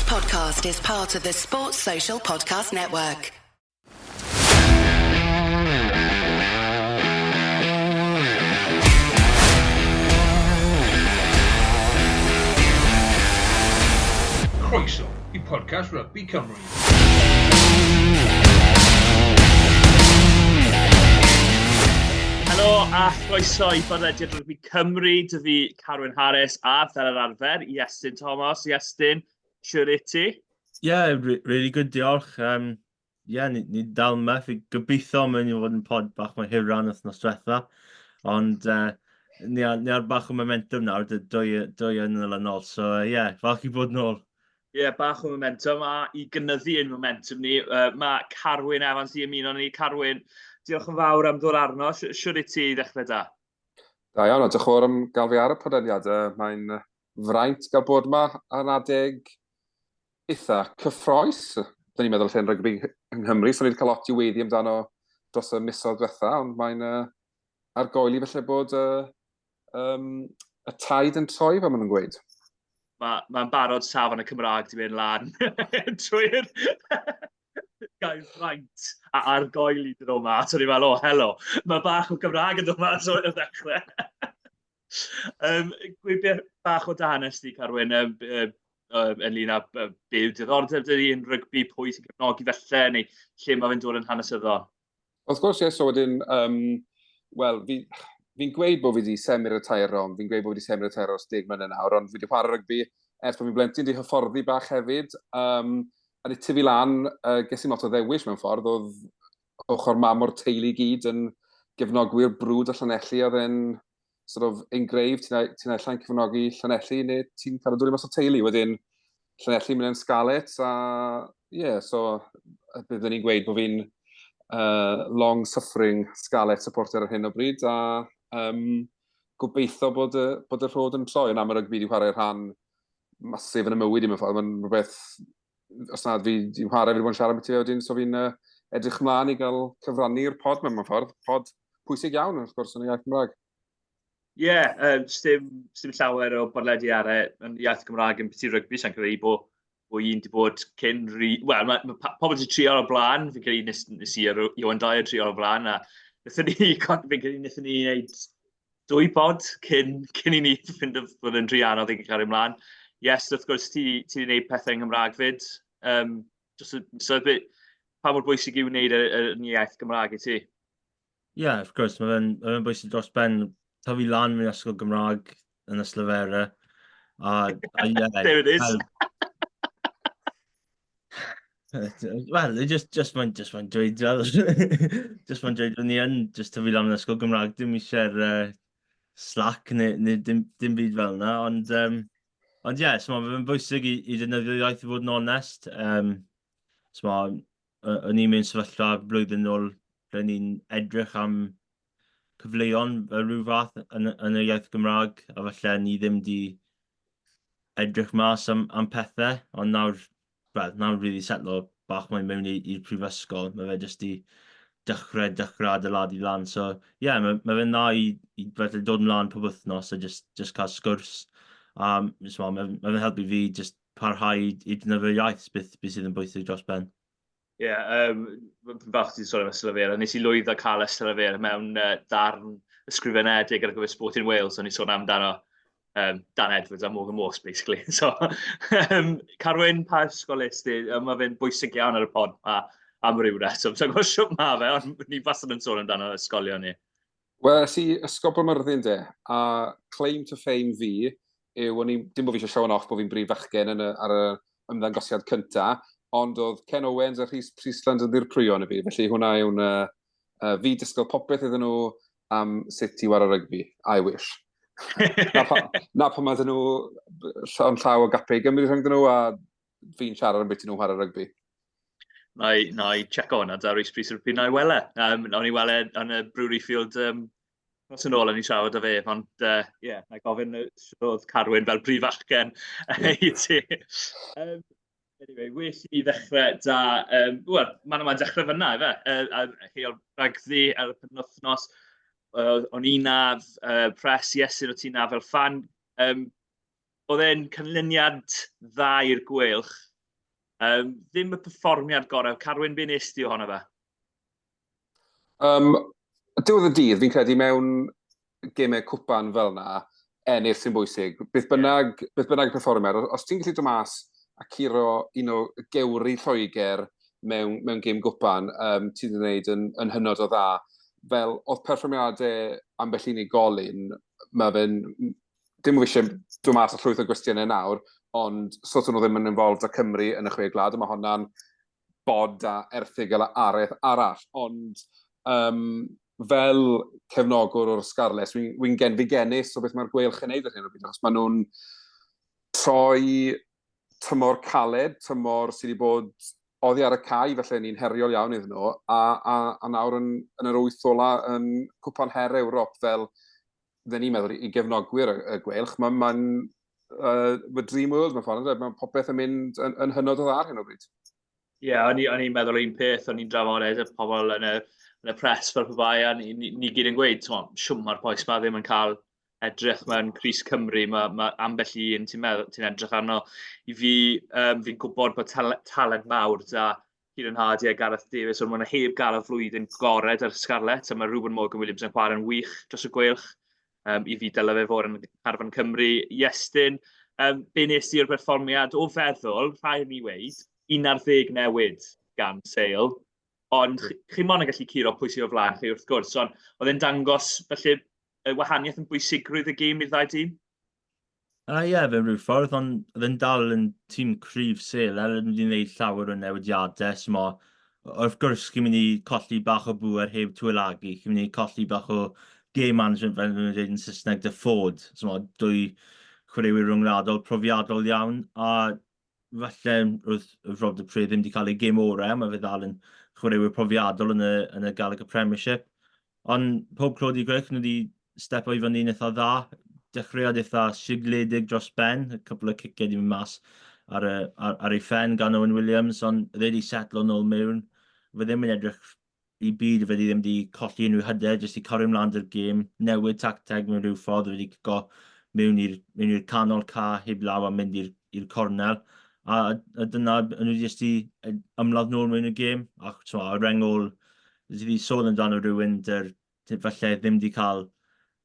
podcast is part of the Sports Social Podcast Network. Croeso i podcast Rugby Cymru. Helo a chroeso i bodlediad Rygbi Cymru. Dy fi Carwyn Harris a fel yr arfer, Iestyn Thomas. Iestyn, siwr i ti? Yeah, really good, diolch. Um, yeah, ni, ni dal yma. Fi gobeithio mae'n i fod yn pod bach mae hiran wythnos diwetha. Ond uh, ni, ar, ni ar bach o momentum nawr, dwy, dwy yn ylynol. So, uh, yeah, falch i bod nôl. Ie, yeah, bach o momentum, a i gynyddu ein momentum ni, uh, mae Carwyn Evans i ymuno ni. Carwyn, diolch yn fawr am ddod arno. Siwr i ti i ddechrau da? Da iawn, a diolch yn fawr am gael fi ar y podlediad. Mae'n fraint gael bod yma ar adeg eitha cyffroes. Dyn ni'n meddwl lle'n rygbi yng Nghymru, so ni wedi cael lot i weiddi amdano dros y misoedd diwetha, ond mae'n uh, argoeli felly bod uh, um, y taid yn troi, fel maen nhw'n gweud. Mae'n ma barod safon y Cymraeg di mynd lan trwy'r gair fraint a argoeli dyn nhw mas. O'n i'n meddwl, o, oh, helo, mae bach o Gymraeg yn dod mas o'r ddechrau. um, Gwybod bach o dy hanes di, Carwyn, um, um, um, ynglyn â be yw diddordeb dy yn rygbi, pwy sy'n cefnogi felly, neu lle mae fe'n dod yn hanesyddol? Wrth gwrs, ie, so wedyn, um, wel, fi'n fi gweud bod fi wedi semi-retire, ond fi'n gweud bod fi wedi semi-retire ers 10 mlynedd nawr, ond fi wedi chwarae rygbi ers bod fi'n blentyn, wedi hyfforddi bach hefyd. Um, a wedi tyfu lan, uh, ges i lot o ddewis mewn ffordd, oedd ochr mam o'r teulu gyd yn gefnogwyr brwd o Llanelli, oedd e'n sort of engraved, ti'n ti naill cefnogi Llanelli neu ti'n cael y dwlu mas o teulu. Wedyn, Llanelli mynd yn Scarlets a ie, yeah, so byddwn ni'n gweud bod fi'n uh, long-suffering Scarlet supporter ar hyn o bryd a um, gobeithio bod y, bod y rhod yn troi, ond am y rygbi wedi chwarae rhan masif yn y mywyd i mewn ffordd. Mae'n rhywbeth, os nad fi wedi chwarae, fi wedi bod yn siarad beth i fe wedyn, so fi'n uh, edrych mlaen i gael cyfrannu'r pod mewn ffordd. Pod pwysig iawn, wrth gwrs, yn y iaith Gymraeg. Ie, yeah, um, sdim, sdim llawer o bodledi ar e, yn iaith Gymraeg yn byti rygbi, sa'n credu bod bo un wedi bod cyn rhi... Wel, mae, ma pobl wedi trio o'r blaen, fi'n credu nes, nes i ar Iwan Dyer trio o'r blaen, a wnaethon ni, fi'n credu wnaethon ni wneud dwy pod cyn, cyn i ni ffindo bod yn rhy anodd i cario ymlaen. Yes, wrth gwrs, ti, ti wedi gwneud pethau yng Nghymraeg fyd. Um, just, so, bit, pa mor bwysig yw wneud yn iaith Gymraeg i ti? Ie, yeah, of course, mae fe'n ma fe bwysig dros ben. Tyfu lan mewn ysgol Gymraeg yn Yslafera. A, a yeah, There it is. Wel, just, just mae'n just mae'n dweud, fel, just mae'n dweud, ni yn just tyfu lan yn ysgol Gymraeg, dim eisiau'r uh, slack neu, neu dim, dim byd fel yna, ond, um, ond ie, yeah, so mae'n bwysig i, i ddefnyddio iaith i fod yn onest. Um, so o'n i'n mewn sefyllfa blwyddyn nôl lle ni'n edrych am cyfleon fel rhyw fath yn, yn y iaith Gymraeg, a falle ni ddim di edrych mas am, am pethau, ond nawr, wel, nawr fi wedi setlo bach mwy mewn i'r prifysgol, mae fe jyst i dechrau, dechrau adeiladu lan. So, ie, yeah, mae, mae fe'n dda i, i felly dod ymlaen pob wythnos a just, just cael sgwrs. A um, so, mae, mae fe'n helpu fi just parhau i, i defnyddio'r iaith, beth, beth sydd yn bwysig dros ben. Ie, yeah, um, fi'n falch ti'n sôn am Ystalyfera. Nes i lwyddo cael Ystalyfera mewn uh, darn ysgrifenedig ar gyfer Sport in Wales, o'n i'n sôn amdano um, Dan Edwards a Morgan Morse, basically. So, um, Carwyn, pa ysgol es ti? Mae fe'n bwysig iawn ar y pod ma, am ryw reswm. So, gwybod siwt ma fe, ond ni wastad yn sôn amdano ysgolion ni. Wel, es i Ysgol Bro Myrddin de, a claim to fame fi yw, o'n i, dim bod fi eisiau showing off bod fi'n brif fachgen yn y, ar y ymddangosiad cynta, ond oedd Ken Owens a Rhys Priestland yn ddirprwyon i fi, felly hwnna yw'n uh, uh, fi disgwyl popeth iddyn nhw am sut i wara rygbi, I wish. na, pa, na pan mae nhw llond llaw o gapau i Gymru rhyngddyn nhw a fi'n siarad am beth nhw'n chwarae rygbi. Na i, na i checo hwnna da Rhys Priest rygbi, na i wele. Um, nawn ni wele yn y Brewery Field um, nos yn ôl yn i siarad â fe, ond ie, uh, yeah, na i gofyn oedd Carwyn fel prif fachgen i ti. Um, anyway, well i ddechrau da, um, wel, mae'n ma dechrau fyna, efe, uh, heol ragddi ar y penwthnos, uh, o'n i na, uh, pres, Iestyn, o ti na fel fan. Um, oedd e'n canlyniad dda i'r Gweilch. Ddim y perfformiad gorau. Carwyn, be nes ti ohono fe? Diwedd y dydd, fi'n credu mewn gemau cwpan fel yna, ennill sy'n bwysig. Beth bynnag, beth bynnag y perfformiad, os ti'n gallu dod mas a curo un o gewri Lloegr mewn gêm gwpan, ti wedi gwneud yn hynod o dda. Fel, oedd perfformiadau ambell unigolyn, mae fe'n... Dim eisiau dod mas â llwyth o gwestiynau nawr, ond sort nhw ddim yn involved â Cymru yn y Chwe Gwlad, a mae hwnna'n bod a erthygl arall arall, ond fel cefnogwr o'r Scarlets, wi'n wi genfigennus o beth mae'r Gweilch yn neud ar hyn o bryd, achos maen nhw'n troi tymor caled, tymor sydd wedi bod oddi ar y cae, felly ni'n heriol iawn iddyn nhw, a nawr yn yr wyth ola yn Cwpan Her Ewrop, fel fydden ni'n meddwl i gefnogwyr y Gweilch, mae'n ma dream world mewn ffordd, mae popeth yn mynd yn hynod o dda ar hyn o bryd. Ie, yeah, o'n i'n meddwl un peth, o'n i'n drafod y pobl yn y press fel pe bai, a ni gyd yn gweud, siwm mae'r bois ma ddim yn cael edrych mewn crys Cymru, mae ambell un ti'n meddwl, ti'n edrych arno. I fi, fi'n gwybod bod talent mawr da Kieran Hardy a Gareth Davies, ond maen nhw heb gael y flwyddyn gorau da'r Scarlets, a mae Reuben Morgan Williams yn chwarae'n wych dros y Gweilch. I fi dylai fe fod yn carfan Cymru. Iestyn, be nes ti o'r perfformiad o feddwl, rhaid ni weud, 11 newid gan Sale, ond chi mond yn gallu curo pwy sydd o flaen chi wrth gwrs, ond oedd e'n dangos felly y wahaniaeth yn bwysigrwydd y gêm i'r ddau dîm? Ie, yeah, fe rhyw ffordd, ond oedd e'n dal yn tîm cryf Sale, er yn wedi gwneud llawer o newidiadau, so mo, wrth gwrs chi'n mynd i colli bach o bŵer heb Tuilagi, chi'n mynd i colli bach o game management fel nhw'n dweud yn Saesneg, dy Ford, so mo, dwy chwaraewyr rhyngwladol profiadol iawn, a falle roedd Rob du Preez ddim wedi cael ei gêm orau, mae fe ddal yn chwaraewyr profiadol yn y Gallagher Premiership. Ond pob clod i Gweilch, nhw wedi stepo i fyny'n eitha dda. Dechreuad eitha sigledig dros ben, y cwpl o ciciau wedi mynd mas ar ei phen gan Owen Williams, ond fe wedi setlo nôl mewn. Fe ddim yn edrych i byd, fe ddim wedi colli unrhyw hyder, jyst i cario ymlaen 'da'r gêm, newid tacteg mewn rhyw ffordd, fe wedi cico mewn i'r canol ca heb law a mynd i'r cornel. A dyna, nhw jyst i ymladd nôl mewn y gêm. Ac t'mo, y reng ôl, wedi fi sôn amdano rhywun dyr, falle ddim wedi cael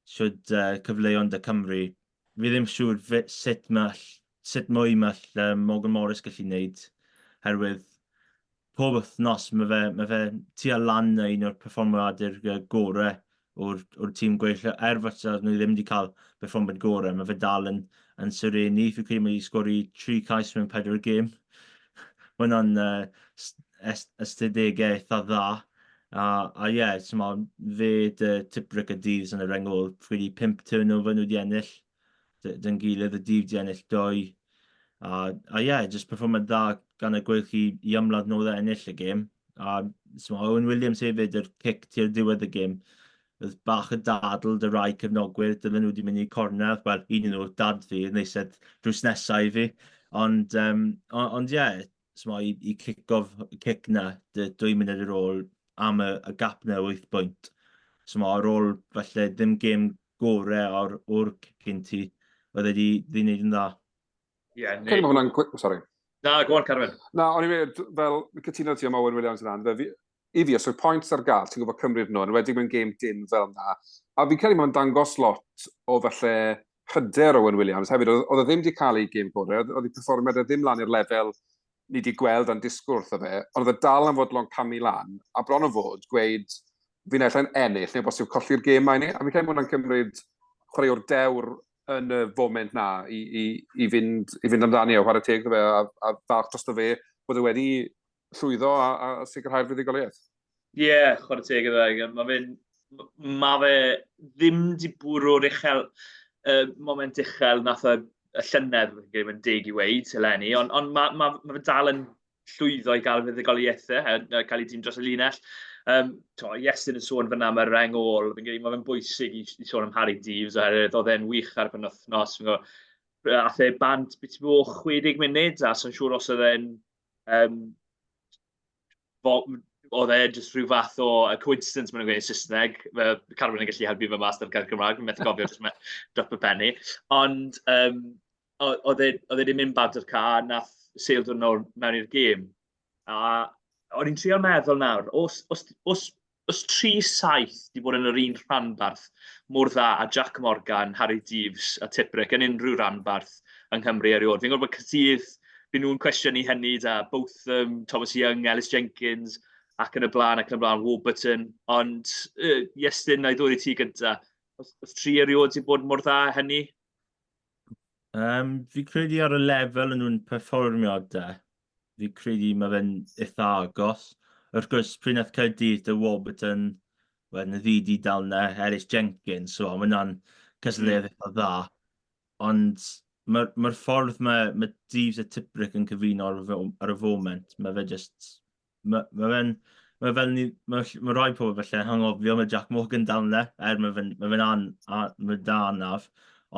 siwd cyfleon 'da Cymru. Fi ddim siŵr sut mwy mae Morgan Morris gallu wneud, herwydd pob wythnos mae fe tua lan na un o'r perfformiadau'r gorau o'r tîm Gweilch. Er falle nhw ddim wedi cael perfformiad gorau, mae fe dal yn serenu. Fi'n credu mae wedi sgori 3 cais mewn 4 gêm. Mae hwnna'n ystadegau eitha dda. A ie, yeah, so fe dy Tipuric a Deaves yn y reng ôl, credu 5 turnover nhw wedi ennill dyn gilydd, y Deaves wedi ennill 2. A ie, yeah, just perfformiad dda gan y Gweilch i ymladd nôl a ennill y gêm. A so, Owen Williams hefyd, yr cic tua'r diwedd y gêm, oedd bach o dadl dy rai cefnogwyr, dylen nhw wedi mynd i cornel. Wel, un nhw, dad fi, yn eistedd drws nesaf i fi. Ond ie, yeah, so, i cic off, cic na, 2 munud ar ôl am y gap na 8 bwynt. So, ar ôl falle ddim gêm gorau o'r cyn ti, oedd e wedi wneud yn dda. Ie, yeah, neu... Hwnna'n... Sorry. Na, go on, Carwyn. Na, o'n i'n meddwl, fel, cytuno ti am Owen Williams yna, fe, i fi, os yw'r points ar gael, ti'n gwybod cymryd nhw, yn wedi mewn gêm dyn fel yna. A fi'n credu mae'n dangos lot o falle hyder Owen Williams hefyd. Oedd e ddim wedi cael ei gêm gorau, oedd ei perfformiad e ddim lan i'r lefel ni wedi gweld a'n disgwyl wrtho fe, ond oedd e dal yn fodlon camu lan, a bron o fod gweud, fi'n naill ai'n ennill neu bosib colli'r gêm mae ni. A fi'n credu bod hwnna'n cymryd chwaraewr dewr yn y foment na i fynd amdani a chwarae teg iddo fe a falch drosto fe bod e wedi llwyddo a sicrhau'r fuddugoliaeth. Ie, yeah, chwarae teg iddo fe. Ma fe ddim di bwrw'r moment uchel nath e y llynedd, fi'n credu mae'n deg i weud, eleni, ond ma fe dal yn llwyddo i gael fuddugoliaethau, a cael ei dîm dros y linell. To, Iestyn yn sôn fyna am y reng ôl, fi'n credu mae fe'n bwysig i sôn am Harri Deaves, oherwydd oedd e'n wych ar y penwythnos. Fi'n gwybod, ath e bant beth o 60 munud, a so'n siŵr os oedd e'n oedd e jyst rhyw fath o coincidence maen nhw'n gweud yn Saesneg. Carwyn yn gallu helpu fe mas ar gair Cymraeg, fi'n methu gofio jyst drop y penny. Ond, um, Oedd e wedi mynd bant o'r ca, nath Sale dod nôl mewn i'r gêm. A o'n i'n trio meddwl nawr, os, os, os, os 3-7 di bod yn yr un rhanbarth mor dda a Jack Morgan, Harry Deaves a Tipuric yn unrhyw ranbarth yng Nghymru erioed. Fi'n gwybod bod Caerdydd, byd nhw'n cwestiynu hynny da Botham, Thomas Young, Ellis Jenkins ac yn y blaen, ac yn y blaen, Warburton. Ond, uh, Iestyn, na i ddod i ti gynta. Os, os tri erioed di bod mor dda hynny? Fi credu ar y lefel yn nhw'n perfformio de, fi credu mae fe'n eitha agos. Wrth gwrs, pryd nath Caerdydd dy Warburton, wedyn y ddi dal na, Ellis Jenkins, so mae hwnna'n cystadleuaeth eitha dda. Ond mae'r ma ffordd mae, mae Deaves a Tipuric yn cyfuno ar, ar y foment, mae fe just Mae ma fe'n... Mae fel ni... Mae ma rai pobl falle yn hanghofio mae Jack Morgan dal yna, er mae fe'n ma fe an, a, mae da anaf,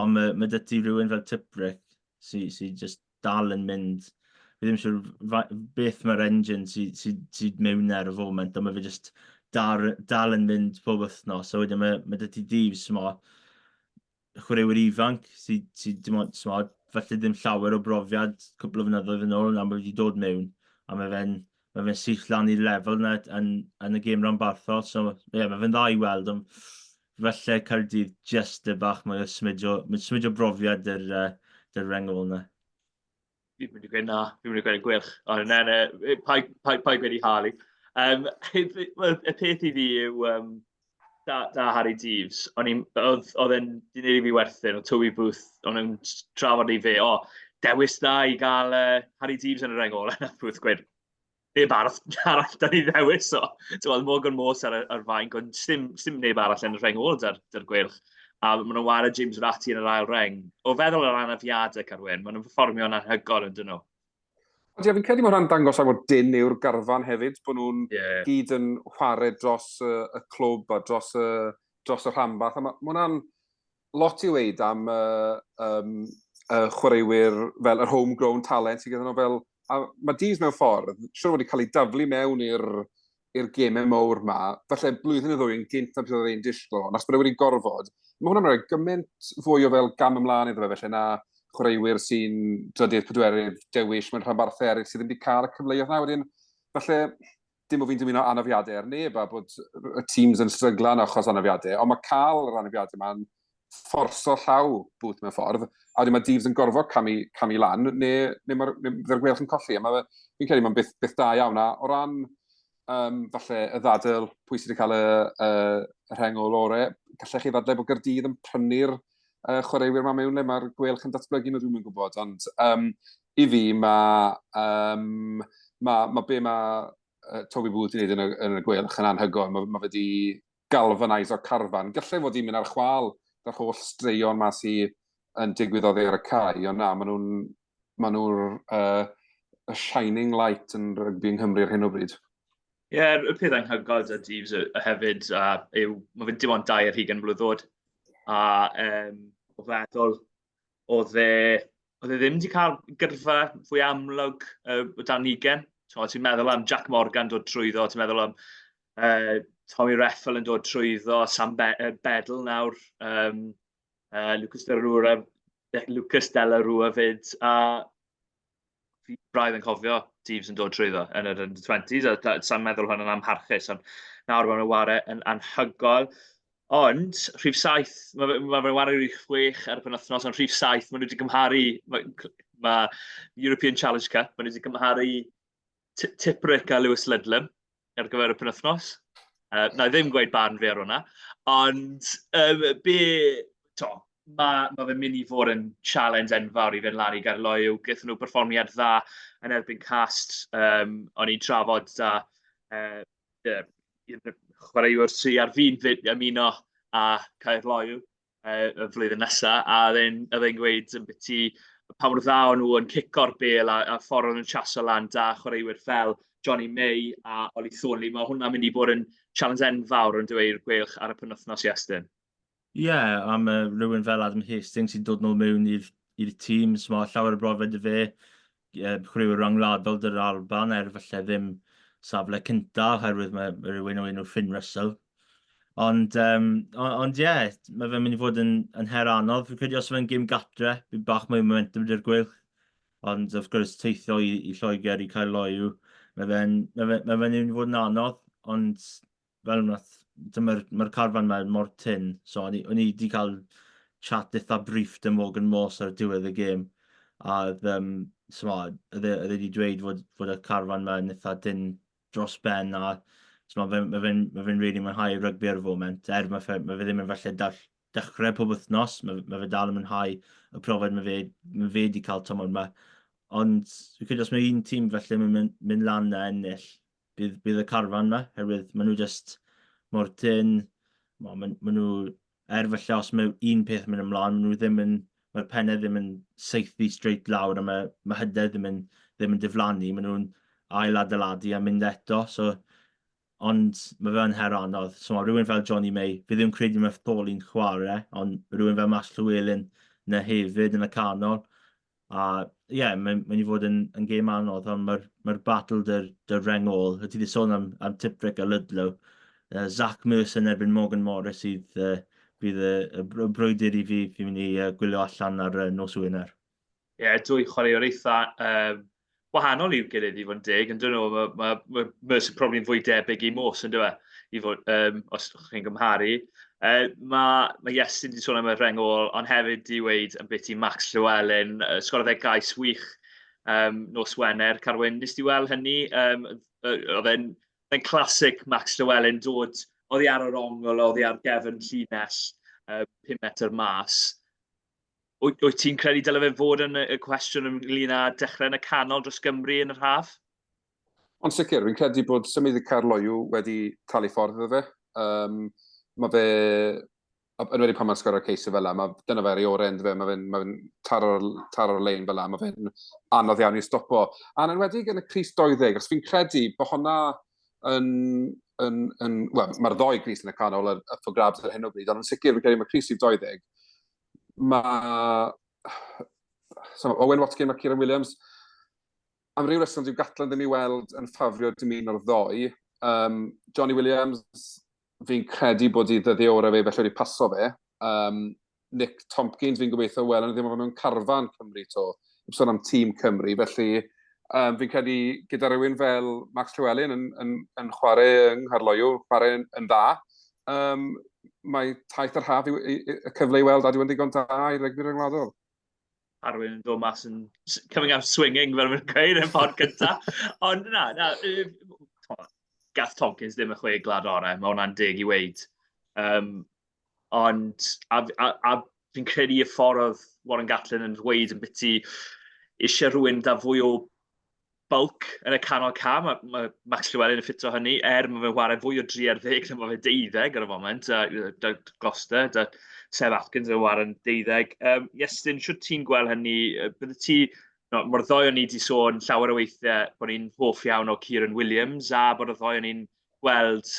ond mae, mae dy ti rhywun fel Tipuric sy'n sy just dal yn mynd... Fi ddim siŵr beth mae'r engine sy'n sy, sy mewn ar y foment, ond mae fe just dar, dal yn mynd pob wythnos. So wedyn mae, mae dy ti Deaves, mo, chwaraewyr ifanc sy, sy dim ond, t'mod, falle ddim llawer o brofiad cwpl o flynyddoedd yn ôl, nawr mae wedi dod mewn, a mae fe'n mae fe'n syth lan i'r lefel yna yn, yn y gêm ranbarthol, so ie, yeah, mae fe'n dda i weld, ond falle Caerdydd just y bach mwy o symud o, symud o brofiad yr, uh, yr reng ôl yna. Fi'n mynd i gweud na, fi'n mynd i gweud y gweilch. Ond na, na, paid, paid, paid gweud i Harley. Um, y peth i fi yw, um, da, da Harry Deaves, o'n i'n, oedd, oedd e'n di wneud i fi werthin, oedd Toby Booth, o'n i'n trafod i fe, o, dewis da i gael uh, Harry Deaves yn y reng ôl, a nath Booth gweud, neb arall, arall da ni ddewis o. Ti'n gweld, Morgan Morse ar, ar fainc, ond dim, dim neb arall yn y rheng ôl da'r, dar gweilch. A maen nhw'n wario James Ratti yn yr ail reng. O feddwl yr anafiadau, Carwyn, maen nhw'n perfformio'n anhygoel yn dyn nhw. Ond ie, fi'n credu mae hwnna'n dangos am mor dyn yw'r garfan hefyd, bod nhw'n yeah. gyd yn chwarae dros y, y clwb a dros y, dros y rhanbarth. A mae ma hwnna'n lot i'w weud am uh, um, y chwaraewyr fel yr homegrown talent sydd gyda nhw fel... A mae Dees mewn ffordd, siwr wedi cael ei daflu mewn i'r i'r gemau mawr ma, falle blwyddyn neu ddwy yn gynt na beth oedd e'n disgwyl, ond os bod e wedi gorfod, mae hwnna'n rhoi gymaint fwy o fel gam ymlaen iddo fe felly na chwaraewyr sy'n drydydd, pedwerydd dewis mewn rhanbarthau eraill sydd ddim wedi cael y cyfleoedd na wedyn. Falle, dim bod fi'n dymuno anafiadau ar neb a bod y teams yn stryglan achos anafiadau, ond mae cael yr anafiadau yma'n fforso llaw Booth mewn ffordd, a wedyn mae Deaves yn gorfod camu, camu lan, neu, neu mae'r neu Gweilch yn colli. A mae, fi'n credu mae'n beth, beth da iawn. A o ran um, falle y ddadl pwy sydd wedi cael y, y, y rheng ôl orau, gallech chi ddadlau bod Gaerdydd yn prynu'r uh, chwaraewyr yma mewn le mae'r Gweilch yn datblygu nhw, dwi'n yn gwybod. Ond um, i fi, mae um, ma, ma be mae uh, Toby Booth wedi gwneud yn y, yn y Gweilch yn anhygoel. Mae, ma fe wedi galvanise o carfan. Gallai fod i'n mynd ar chwal da'r holl straeon ma sydd yn digwydd oddi ar y cae, ond na, maen nhw'n ma nhw'r uh, y shining light yn rygbi yng Nghymru ar hyn o bryd. Ie, yeah, y peth anghygoel da Jeeves hefyd uh, yw, mae fe'n dim ond 22 mlwydd oed. A um, o feddwl, oedd e, oedd e ddim wedi cael gyrfa fwy amlwg uh, o dan ugen. Ti'n meddwl am Jack Morgan dod trwyddo, ti'n meddwl am uh, Tommy Reffel yn dod trwyddo, Sam Be uh, Beddle nawr, um, uh, Lucas de la Rua, Lucas de la Rua fyd, a fi braidd yn cofio Deaves yn dod trwyddo yn yr under 20s, a sa'n meddwl hwnna'n amharchus, ond nawr maen nhw'n ware yn anhygoel. Ond, rhif 7, mae ma fe'n ware rhif 6 ar y penwythnos, ond rhif 7, maen nhw wedi gymharu, mae ma European Challenge Cup, maen nhw wedi gymharu Tipuric a Lewis Ludlam ar gyfer y penwythnos. Uh, na i ddim gweud barn fi ar hwnna, ond um, be, to, mae ma fe'n mynd i fod yn challenge enfawr i fynd lan i Gaerloyw. Gaethon nhw perfformiad dda yn erbyn Cast. Um, o'n i'n trafod da uh, uh, chwaraewr sy ar fin ymuno â Caerloyw uh, y flwyddyn nesaf, a oedd e'n gweud yn biti pa mor dda o'n nhw yn cico'r bel a, a ffordd o'n nhw'n chaso lan da chwaraewyr fel Johnny May a Ollie Thornley. Mae hwnna'n mynd i bod yn challenge enfawr yn dweud i'r Gweilch ar y penwythnos i Estyn. Ie, yeah, am uh, rhywun fel Adam Hastings sy'n dod nôl mewn i'r tîm, so mae llawer o brofiad i fe, uh, chwaraewyr rhyngwladol dy'r Alban, er falle ddim safle cyntaf, oherwydd mae rhywun o enw Finn Russell. Ond, um, ond ie, yeah, mae fe'n mynd i fod yn, yn her anodd. Fi'n credu os fe'n gêm gatre, bydd bach mwy o momentum dy'r Gweilch. Ond wrth gwrs, teithio i, i Lloegr i cael loyw, mae fe'n mae fe, mae fe mynd i fod yn anodd, ond fel wnaeth, mae'r mae carfan yma mor tyn, so o'n i, o'n i wedi cael chat eitha brief dy Morgan Morse ar diwedd y gêm, a oedd, um, so, oedd e, e wedi dweud fod, fod y carfan yma yn eitha dyn dros ben, a so, mae fe'n ma fe, ma fe really mwynhau rygbi ar y foment, er mae fe, mae fe ddim yn falle dall dechrau pob wythnos, mae, mae fe dal yn mwynhau y profiad mae fe, mae fe wedi cael tymor yma. Ond fi'n credu os mae un tîm felly yn mynd, mynd lan a ennill, bydd, bydd y carfan yma, herwydd maen nhw just mor tyn, maen, maen nhw, er falle os mae un peth yn mynd ymlaen, maen nhw ddim yn, mae'r pennau ddim yn saethu straight lawr a mae, mae hyder ddim yn, ddim yn diflannu, maen nhw'n ail adeiladu a mynd eto, so ond mae fe yn her anodd. So mae rhywun fel Jonny May, fi ddim credu mae Thorley'n chwarae, ond rhywun fel Max Llewellyn na hefyd yn y canol. A ie, yeah, mae'n mynd i fod yn, yn gêm anodd, ond mae'r mae battle dy'r dy reng ôl. Ti wedi sôn am, am Tipuric a Ludlow. Zach Mercer yn erbyn Morgan Morris sydd uh, bydd y, y, y brwydr i fi, fi'n mynd i uh, gwylio allan ar uh, nos Wener. Ie, yeah, dwy chwaraewr eitha um, wahanol i'w gilydd i fod yn deg, yn dyn nhw? Mae ma, ma Mercer probably yn fwy debyg i Morse, yn dweud, i fod, um, os chi'n gymharu. Uh, mae ma Iestyn wedi sôn am y rheng ôl, ond hefyd di weid am beth i Max Llewellyn, uh, sgorodd e gais wych um, nos Wener. Carwyn, nes ti weld hynny? Um, oedd e'n classic Max Llewellyn dod oddi ar yr ongl, oddi ar gefn llinell, uh, 5 metr mas. Wyt, wyt ti'n credu dyle fe fod yn y cwestiwn ynglyn â dechrau yn y canol dros Gymru yn yr haf? Ond sicr, fi'n credu bod symud i Caerloyw wedi talu ffordd iddo fe. Um, mae fe, yn wedi pan mae'n sgorio ceisio fel la, mae, dyna fe ar ei orau, fe, mae fe'n ma fe taro'r taro lein fel la, mae fe'n anodd iawn i stopo. A'n enwedig yn y Cris 20, os fi'n credu bod hwnna yn, yn, yn wel, mae'r ddoi Cris yn y canol up for grabs ar hyn o bryd, ond yn sicr fi'n credu mae Cris 20, mae so, Owen Watkin a Kieran Williams, am ryw reswm dyw Gatland ddim i weld yn ffafrio dim un o'r ddoi. Um, Johnny Williams, fi'n credu bod i ddyddiau orau fe, felly wedi paso fe. Um, Nick Tompkins, fi'n gobeithio wel, ond ddim yn mewn carfan Cymru to. Heb sôn am tîm Cymru, felly um, fi'n credu gyda rhywun fel Max Llewellyn yn, yn, yn chwarae yng Nghaerloyw, chwarae yn, yn dda, um, mae taith yr haf i, i, y cyfle i weld a dwi'n ddigon da i rygbi rhyngwladol. Arwyn yn dod mas yn coming out swinging fel mae'n gweud yn pod cynta. Ond na, na, gath Tompkins ddim y chwe glad orau, mae hwnna'n deg i weid. Um, ond, a, a, a fi'n credu y ffordd oedd Warren Gatland yn dweud yn biti eisiau rhywun da fwy o bulk yn y canol ca. Mae, mae Max Llewellyn yn ffito hynny, er mae fe'n chwarae fwy o 3 ar 10 na mae fe 12 ar y foment, a da Gloucester, da Seb Atkins yn chwarae'n 12. Um, Iestyn, siwt ti'n gweld hynny? Bydde ti, no, mae'r ddoi o'n ni wedi sôn llawer o weithiau bod ni'n hoff iawn o Kieran Williams a bod y ddoi o'n ni'n gweld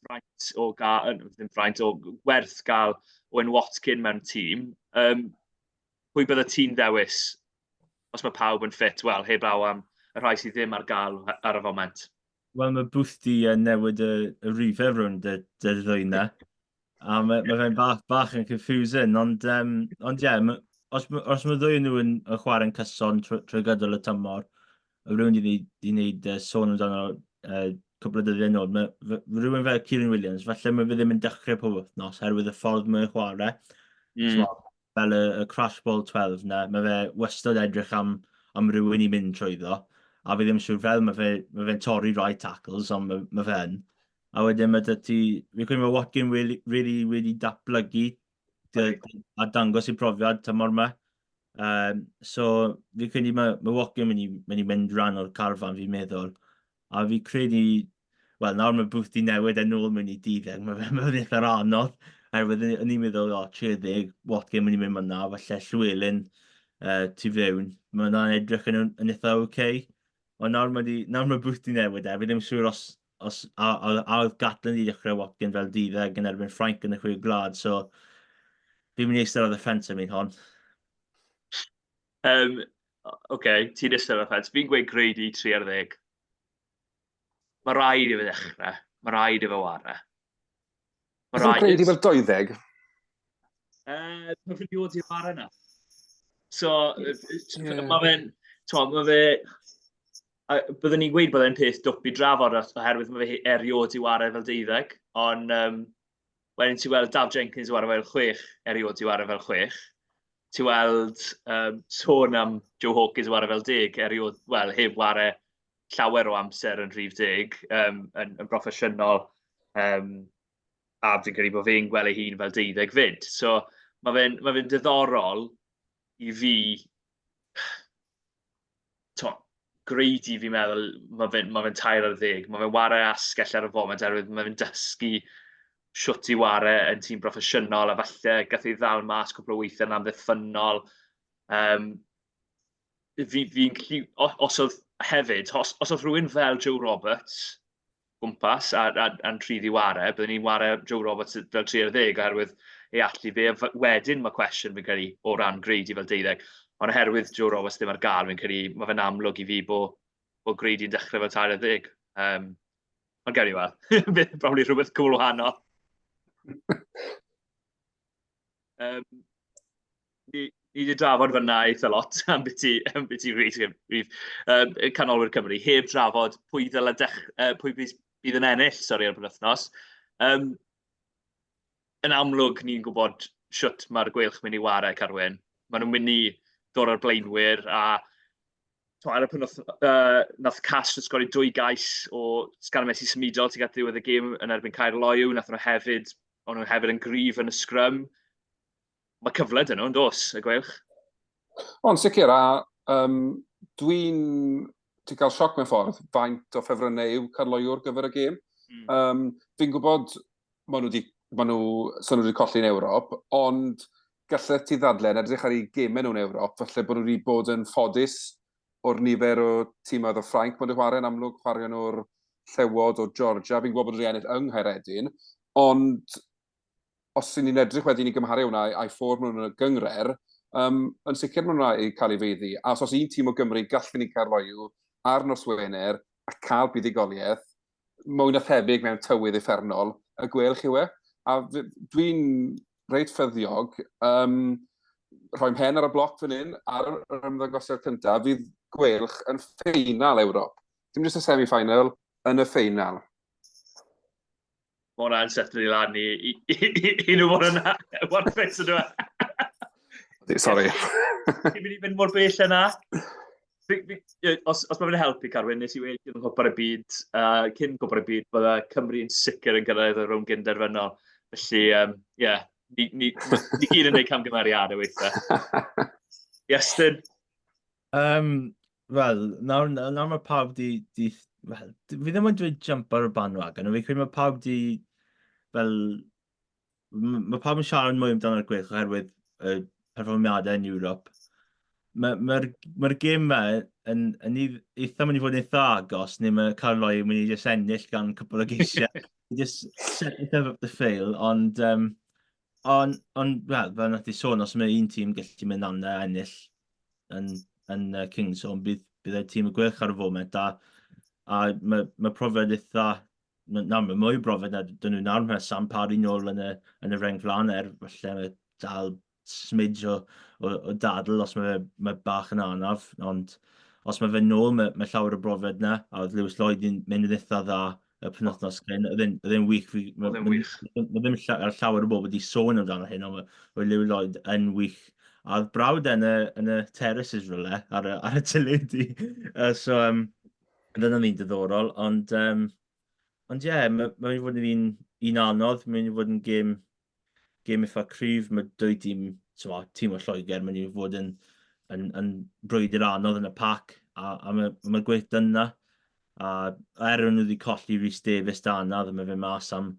fraint o gael, ddim fraint, o werth gael Owen Watkin mewn tîm. Um, pwy bydde ti'n ddewis os mae pawb yn ffit? Wel, heblaw am y rhai sydd ddim ar gael ar y foment. Wel, mae Booth di uh, newid y, y rifau rownd y, y ddwy na. A mae, mae fe'n bach, bach yn confusing, ond, um, ond ie, yeah, os, os mae ddwy nhw yn, yn chwarae'n cyson trwy, trwy gydol y tymor, y rhywun di wneud, di wneud uh, sôn amdano uh, cwpl o dyddiau nôl, mae rhywun fel Kieran Williams, falle mae fe ddim yn dechrau pob wythnos, herwydd y ffordd mae'n chwarae. Mm. So, fel y, y Crash Ball 12 na, mae fe wastad edrych am, am rhywun i mynd trwyddo, a fi ddim yn siŵr fel mae fe'n mae fe torri rai tackles, ond mae, mae fe yn. A wedyn mae dy ti, fi'n credu mae Watkin really, really wedi datblygu dy, a dangos ei profiad tymor yma. Um, so fi'n credu mae, mae Watkin mynd i, mynd i mynd rhan o'r carfan fi'n meddwl. A fi credu, wel nawr mae Booth di newid e nôl mewn i duddeg, mae fe'n ma fe eitha anodd. Oherwydd o'n i'n meddwl, o, 30, Watkin mynd i mynd fyna, falle Llewellyn uh, tu fewn. Mae hwnna'n edrych yn, yn eitha oce. Okay. Ond nawr mae, di, nawr mae Booth di newid e, fi ddim yn siŵr os, os a, a, a oedd Gatland i ddechrau Watkin fel duddeg yn erbyn Ffrainc yn y chwe gwlad, so fi'n mynd i eistedd ar y ffens am un hon. Um, Oce, okay, ti'n eistedd ar y ffens. Fi'n gweud Grady 3 ar 10. Mae rhaid i fe ddechrau. Mae rhaid i fe ware. Mae rai... Grady fel 20? Mae fe'n dod i'r bar yna. So, yeah. mae fe'n... Mae fe... Byddwn ni'n gweud bod e'n peth dwp i drafod oherwydd mae fe erioed i wario fel deuddeg, ond um, wedyn ti'n weld Daf Jenkins i wario fel chwech, erioed i wario fel chwech. Ti'n weld um, sôn am Joe Hawkins i wario fel deg, erioed, wel, heb wario llawer o amser yn rhif deg, um, yn, yn broffesiynol. Um, a fi'n credu bod fe'n gweld ei hun fel deuddeg fyd. So mae fe'n ma fe diddorol i fi, to, Grady fi'n meddwl, mae fe'n ma fe 13, mae fe'n ware asgell ar y foment oherwydd mae fe'n dysgu shwt i ware yn tîm broffesiynol a falle gath ei ddal mas cwpl o weithiau yn amddiffynnol. Um, fi'n fi gallu, os oedd hefyd, os, os oedd rhywun fel Joe Roberts gwmpas a, a, a'n rhydd i ware, byddwn ni'n ware Joe Roberts fel 30 oherwydd ei allu fe. Wedyn mae cwestiwn fi'n credu o ran Grady fel deuddeg, ond oherwydd Joe Roberts ddim ar gael, fi'n credu mae fe'n amlwg i fi bod, bod Grady'n dechrau fel 30. Um, ond gawn ni weld. Bydd probably rhywbeth cwbl wahanol. Um, ni, ni wedi drafod fyna eitha lot am beth am beth rhif, rhif um, canolwyr Cymru, heb drafod pwy ddyle dech, uh, pwy bydd, bydd yn ennill, sori, ar y penwythnos. Um, yn amlwg, ni'n gwybod shwt mae'r Gweilch mynd i wario, Carwyn. Maen nhw'n mynd i ddod o'r blaenwyr a to, ar y penwythnos, uh, nath Castres sgori dwy gais o sgarmes i symudol tuag at ddiwedd y gêm yn erbyn Caerloyw. Nath nhw hefyd, o'n nhw hefyd yn gryf yn y sgrym. Mae cyfle dyn nhw, yn dos, y Gweilch? Ond sicr, a um, dwi'n ti cael sioc mewn ffordd faint o ffefrynnau yw Caerloyw ar gyfer y gêm. Mm. Um, fi'n gwybod maen nhw wedi, maen nhw, so nhw wedi colli yn Ewrop, ond gallet ti ddadle yn edrych ar eu gemau nhw'n Ewrop, falle bod nhw wedi bod yn ffodus o'r nifer o tîmoedd o Ffrainc maen nhw wedi chwarae, yn amlwg chwarae nhw'r Llewod o Georgia, fi'n gwybod bod nhw wedi ennill yng Nghaeredin, ond os y'n ni'n edrych wedyn i gymharu hwnna a'i ffordd nhw'n y gyngrer, um, yn sicr maen nhw'n cael ei feiddi. A os oes un tîm o Gymru gallen ni Caerloyw ar nos Wener a cael buddugoliaeth, mwy na thebyg mewn tywydd uffernol, y Gweilch yw e. A dwi'n reit ffyddiog, um, rhoi mhen ar y bloc fan hyn, ar yr ymddangosiad cyntaf, fydd Gweilch yn ffeinal Ewrop. Dim jyst y semi-final, yn y ffeinal. Mae hwnna'n setlo i lan i, i, i, i, i nhw fod yn warthus ydw e. Sorry. Ti'n mynd i fynd mor bell yna? Os, os mae fe'n helpu, Carwyn, nes i wedi yn Cwpan y Byd, uh, cyn Cwpan y Byd, bydde Cymru yn sicr yn gyrraedd y rownd gynderfynol. Felly, ie, um, yeah, ni, ni, ni gyd yn gwneud camgymeriadau weithiau. Iestyn? Um, Wel, nawr, nawr mae pawb di, di wel, fi ddim yn dweud jump ar y bandwagon, ond fi'n credu mae pawb di, fel, mae pawb yn siarad mwy amdano'r Gweilch oherwydd y perfformiadau yn Ewrop. Mae'r ma, ma, ma gêm yma yn, yn eitha mynd i fod yn eitha agos, neu mae Caerloyw yn mynd i just ennill gan cwpl o geisiau. just set yourself up to fail, ond, um, ond, on, well, fel nath i sôn, os mae un tîm gallu mynd am a ennill yn, yn uh, Kingsholm, bydd, bydd y tîm y Gweilch ar y foment, a, a mae, mae profiad eitha, na, mae mwy o brofiad na dyn nhw nawr, mae Sam Parry nôl yn y, yn y reng flaen, er falle mae dal smidge o, o, o dadl os mae, mae bach yn anaf, ond os mae fe nôl, mae, mae llawer o brofiad na, a oedd Lewis Lloyd yn mynd yn eitha dda y penwythnos cyn. Oedd e'n wych. Oedd e'n wych. Mae ddim llawer o bobl wedi sôn amdano hyn, ond mae Lewis Lloyd yn wych. A oedd brawd e yn y, yn y terraces rhywle ar y, ar y teledu. Uh, so, um, dyna ni'n diddorol, ond, um, ond ie, yeah, mae'n mynd i fod yn un, un anodd, mae'n mynd i fod yn gêm gêm eitha cryf, mae dwy dîm, t'mo, tîm o Lloegr, mynd i fod yn, yn, yn brwydr anodd yn y pac, a, a mae, mae gweith yna. A er nhw wedi colli Rhys Davies da yna, mae fe mas am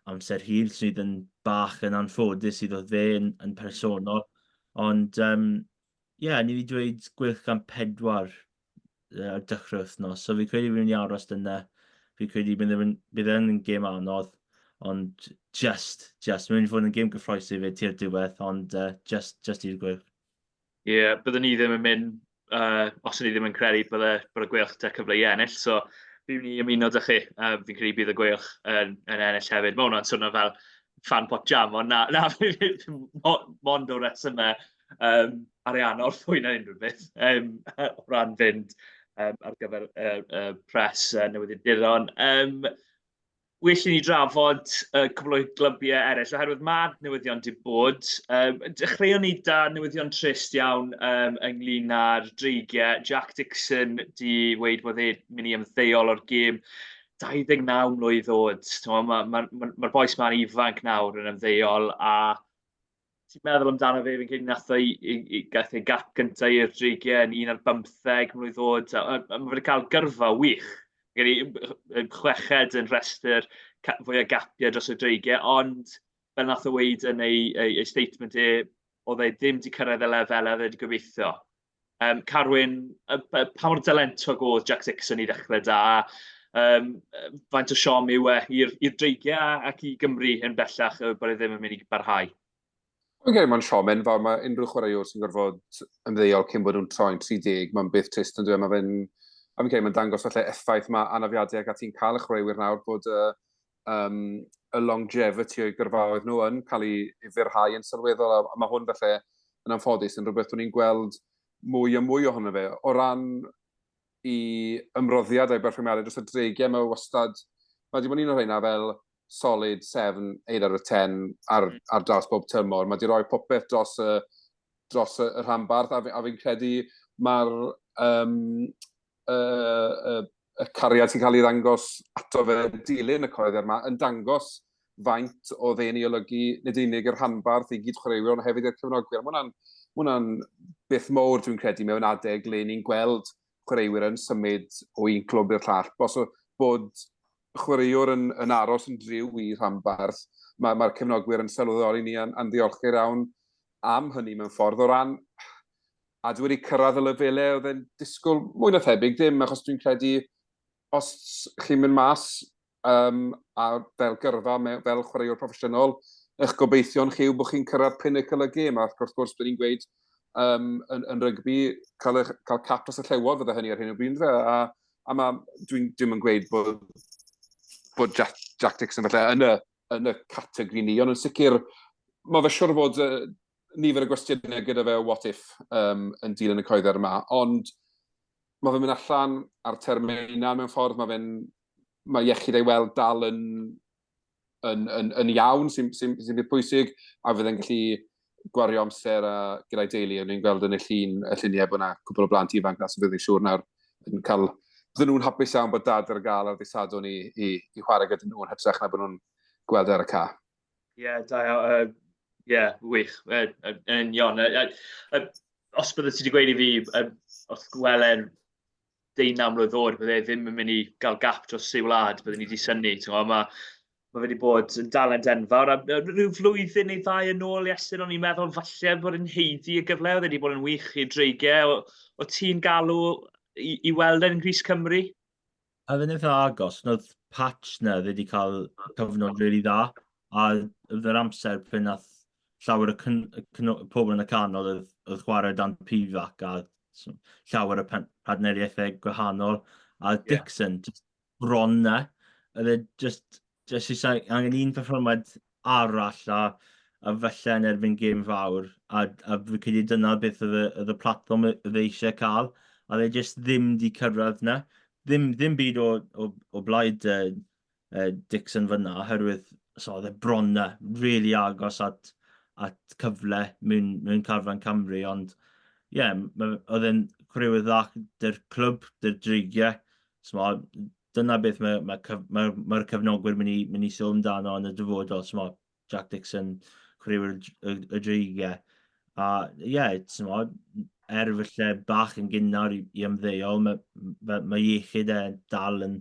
amser hir, sydd yn bach yn anffodus iddo fe yn, yn personol. Ond, um, ie, yeah, ni wedi dweud Gweilch gan pedwar ar dechrau wythnos. So fi credu fi'n mynd i aros dyna. Fi credu bydd yn, bydd yn gêm anodd, ond just, just, mae'n mynd i fod yn gêm gyffroes i fe tua'r diwedd, ond uh, just, just i'r Gweilch. Ie, yeah, byddwn ni ddim yn mynd, uh, os ni ddim yn credu bydde, bod y Gweilch 'da cyfle i ennill, so fi'n mynd i ymuno 'da chi. Uh, fi'n credu bydd y Gweilch yn, yn ennill hefyd. Mae hwnna'n swnio fel Fan pot jam, ond na, na, mond o resymau ariannol fwy na unrhyw beth o ran fynd ar gyfer y pres newyddiaduron. Well i ni drafod cwpl o glybiau eraill, oherwydd mae newyddion 'di bod. Dechreuon ni 'da newyddion trist iawn ynglyn â'r Dreigiau. Jack Dixon 'di weud bod e'n mynd i ymddeol o'r gêm 29 mlwydd oed. Timod, mae'r ma, ma, ma, ma bois ma'n ifanc nawr yn ymddeol, a ti'n meddwl amdano fe, fi'n credu nath o i, i, i, gath ei gap gyntaf i'r Dreigiau yn 11 mlwydd oed, a, a, a mae wedi cael gyrfa wych. Fi'n credu chweched yn rhestr fwy o gapiau dros y Dreigiau, ond fel nath o weud yn ei, ei, ei statement e, oedd e ddim wedi cyrraedd y lefelau oedd e wedi gobeithio. Carwyn, pa mor dalentog oedd Jack Dixon i ddechrau da? Faint o siom yw e i'r Dreigiau ac i Gymru yn bellach bod e ddim yn mynd i barhau? Fi'n credu mae'n siom enfawr. Mae unrhyw chwaraewr sy'n gorfod ymddeol cyn bod nhw'n troi'n 30, mae'n beth trist yn dweud. Mae fe'n... A fi'n credu mae'n dangos falle effaith mae anafiadau ac ati'n cael y chwaraewyr nawr bod y, um, y longevity o'i gyrfaoedd nhw yn cael ei, ei fyrhau yn sylweddol, a, a mae hwn falle yn anffodus yn rhywbeth o'n i'n gweld mwy a mwy ohono fe. O ran i ymroddiad a'i berfformiadau dros y dreigiau, mae wastad, mae wedi bod yn un o'r rheina fel solid 7, 8 out of 10 ar, ar draws bob tymor. Mae wedi rhoi popeth dros y, dros y, y rhanbarth, a, fi, a fi'n credu mae'r um, y, y, y cariad sy'n cael ei ddangos ato fe dilyn y coeddiad yma yn dangos faint o dde'n ei olygu nid unig i'r rhanbarth, i gyd chwaraewyr, ond hefyd i'r cefnogwyr. Mae hwnna'n ma hwnna beth mowr dwi'n credu mewn adeg le ni'n gweld chwaraewyr yn symud o un clwb i'r llall. Bos o, bod chwaraewr yn, yn aros yn driw i rhanbarth, mae'r mae cefnogwyr yn sylweddoli ni a'n, an ddiolchgar iawn am hynny mewn ffordd. O ran a dwi wedi cyrraedd y lefelau oedd e'n disgwyl mwy na thebyg ddim, achos dwi'n credu os chi'n mynd mas um, a fel gyrfa, fel chwaraewr proffesiynol, eich gobeithion chi yw bod chi'n cyrraedd pinnacle y gêm, a wrth gwrs, byddwn ni'n gweud um, yn, yn rygbi, cael, eich, cael cap dros y llewod fydde hynny ar hyn o bryd, fe, a, a ma, dwi'n ddim yn gweud bod, bod Jack, Jack Dixon falle yn y, yn y categori ni, ond yn sicr, mae fe siwr fod uh, nifer o gwestiynau gyda fe o what if um, yn dilyn y coedder yma, ond mae fe'n mynd allan ar termau yna mewn ffordd, mae fe'n mae iechyd ei weld dal yn, yn, yn, yn iawn, sy'n sy, sy beth pwysig, a fydd e'n gallu gwario amser a gyda'i deulu. O'n i'n gweld yn y llun, y lluniau bod yna cwpl o blant ifanc na sy'n bydd yn siŵr nawr yn cael... Bydden nhw'n hapus iawn bod dad ar gael ar ddydd Sadwrn i, i, i chwarae gyda nhw yn hytrach na bod nhw'n gweld e ar y ca. Ie, yeah, da iawn. Ie, yeah, wych. Yn union. Os bydde ti wedi gweud i fi, wrth gwelen deunaw mlwydd oed, bydde e ddim yn mynd i gael gap dros ei wlad, bydden ni wedi synnu. Mae ma fe wedi bod yn dalent enfawr. A rhyw flwyddyn neu ddau yn ôl, Iestyn, o'n i'n meddwl falle bod yn haeddu y gyfle. Oedd e wedi bod yn wych i Dreigiau. O, o ti'n galw i, i weld e'n Nghrys Cymru? A fe'n eitha agos, oedd patch na wedi cael cyfnod really dda, a oedd yr amser pryd nath llawer o pobl yn y canol oedd, oedd chwarae dan Pivac a llawer o partneriaethau gwahanol, a yeah. Dixon, just bron na, oedd e just, just eisiau angen un perfformiad arall a, a falle yn erbyn gêm fawr, a, a fi credu dyna beth oedd y, oedd y platfform oedd e eisiau cael, a oedd e jyst ddim di cyrraedd na. Ddim, ddim byd o, o, o blaid uh, Dixon fyna, oherwydd so, oedd e bron na, really agos at, at cyfle mewn, mewn carfan Cymru, ond ie, yeah, oedd e'n chwaraewyr dda dy'r clwb, dy'r dreigiau, so, dyna beth mae'r mae, mae, mae, mae cefnogwyr mynd i, mynd i sôn amdano yn y dyfodol. So, mae Jack Dixon, chwaraewyr y, y, y Dreigiau. A ie, yeah, mo, er falle bach yn gynnar i, i ymddeol, mae, mae, mae iechyd e dal yn,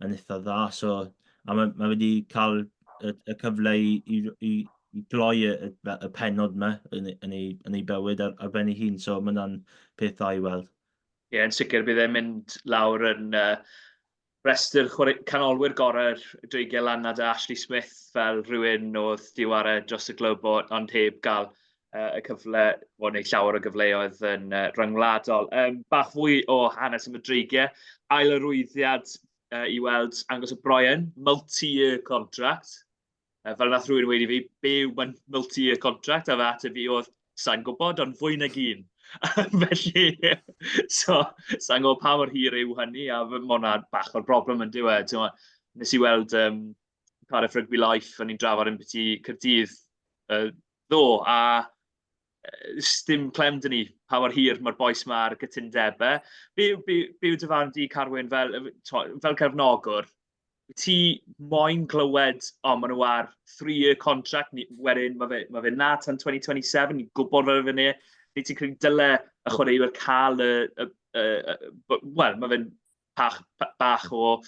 yn eitha dda. So, a mae, mae wedi cael y, y cyfle i, i, i, i gloi y, y, y penod yma yn, yn, ei, yn ei bywyd ar, ar ben ei hun. So mae hwnna'n peth dda i weld. Ie, yn sicr bydd e'n mynd lawr yn uh, rhestr canolwyr gorau'r Dreigiau lan a Ashley Smith fel rhywun oedd di ware dros y glwb ond heb gael uh, y cyfle o wneud llawer o gyfleoedd yn uh, rhyngwladol. Um, bach fwy o hanes am y Dreigiau. Ail arwyddiad uh, i weld Angus O'Brien, multi-year contract. Fel nath rhywun weud i fi, be yw multi-year contract? A fy ateb fi oedd, sa'n gwybod, ond fwy nag un. Felly, so, sa'n gwybod pa mor hir yw hynny, a ma' hwnna bach o'r broblem yn dyw e. Timod, wnes i weld um, Cardiff Rugby Life, o'n i'n drafod ambiti Caerdydd ddoe, a sdim clem 'da ni pa mor hir mae'r bois 'ma ar gytundebau. Be be be yw dy farn di, Carwyn, fel, timod, fel cefnogwr? Ti moyn clywed, o, maen nhw ar three-year contract, ni, wedyn mae fe, ma fe 'na tan 2027, ni'n gwybod fel fe 'na. Neu ti'n credu dyle y chwaraewyr cael y... y, y, y wel, mae fe'n bach, bach o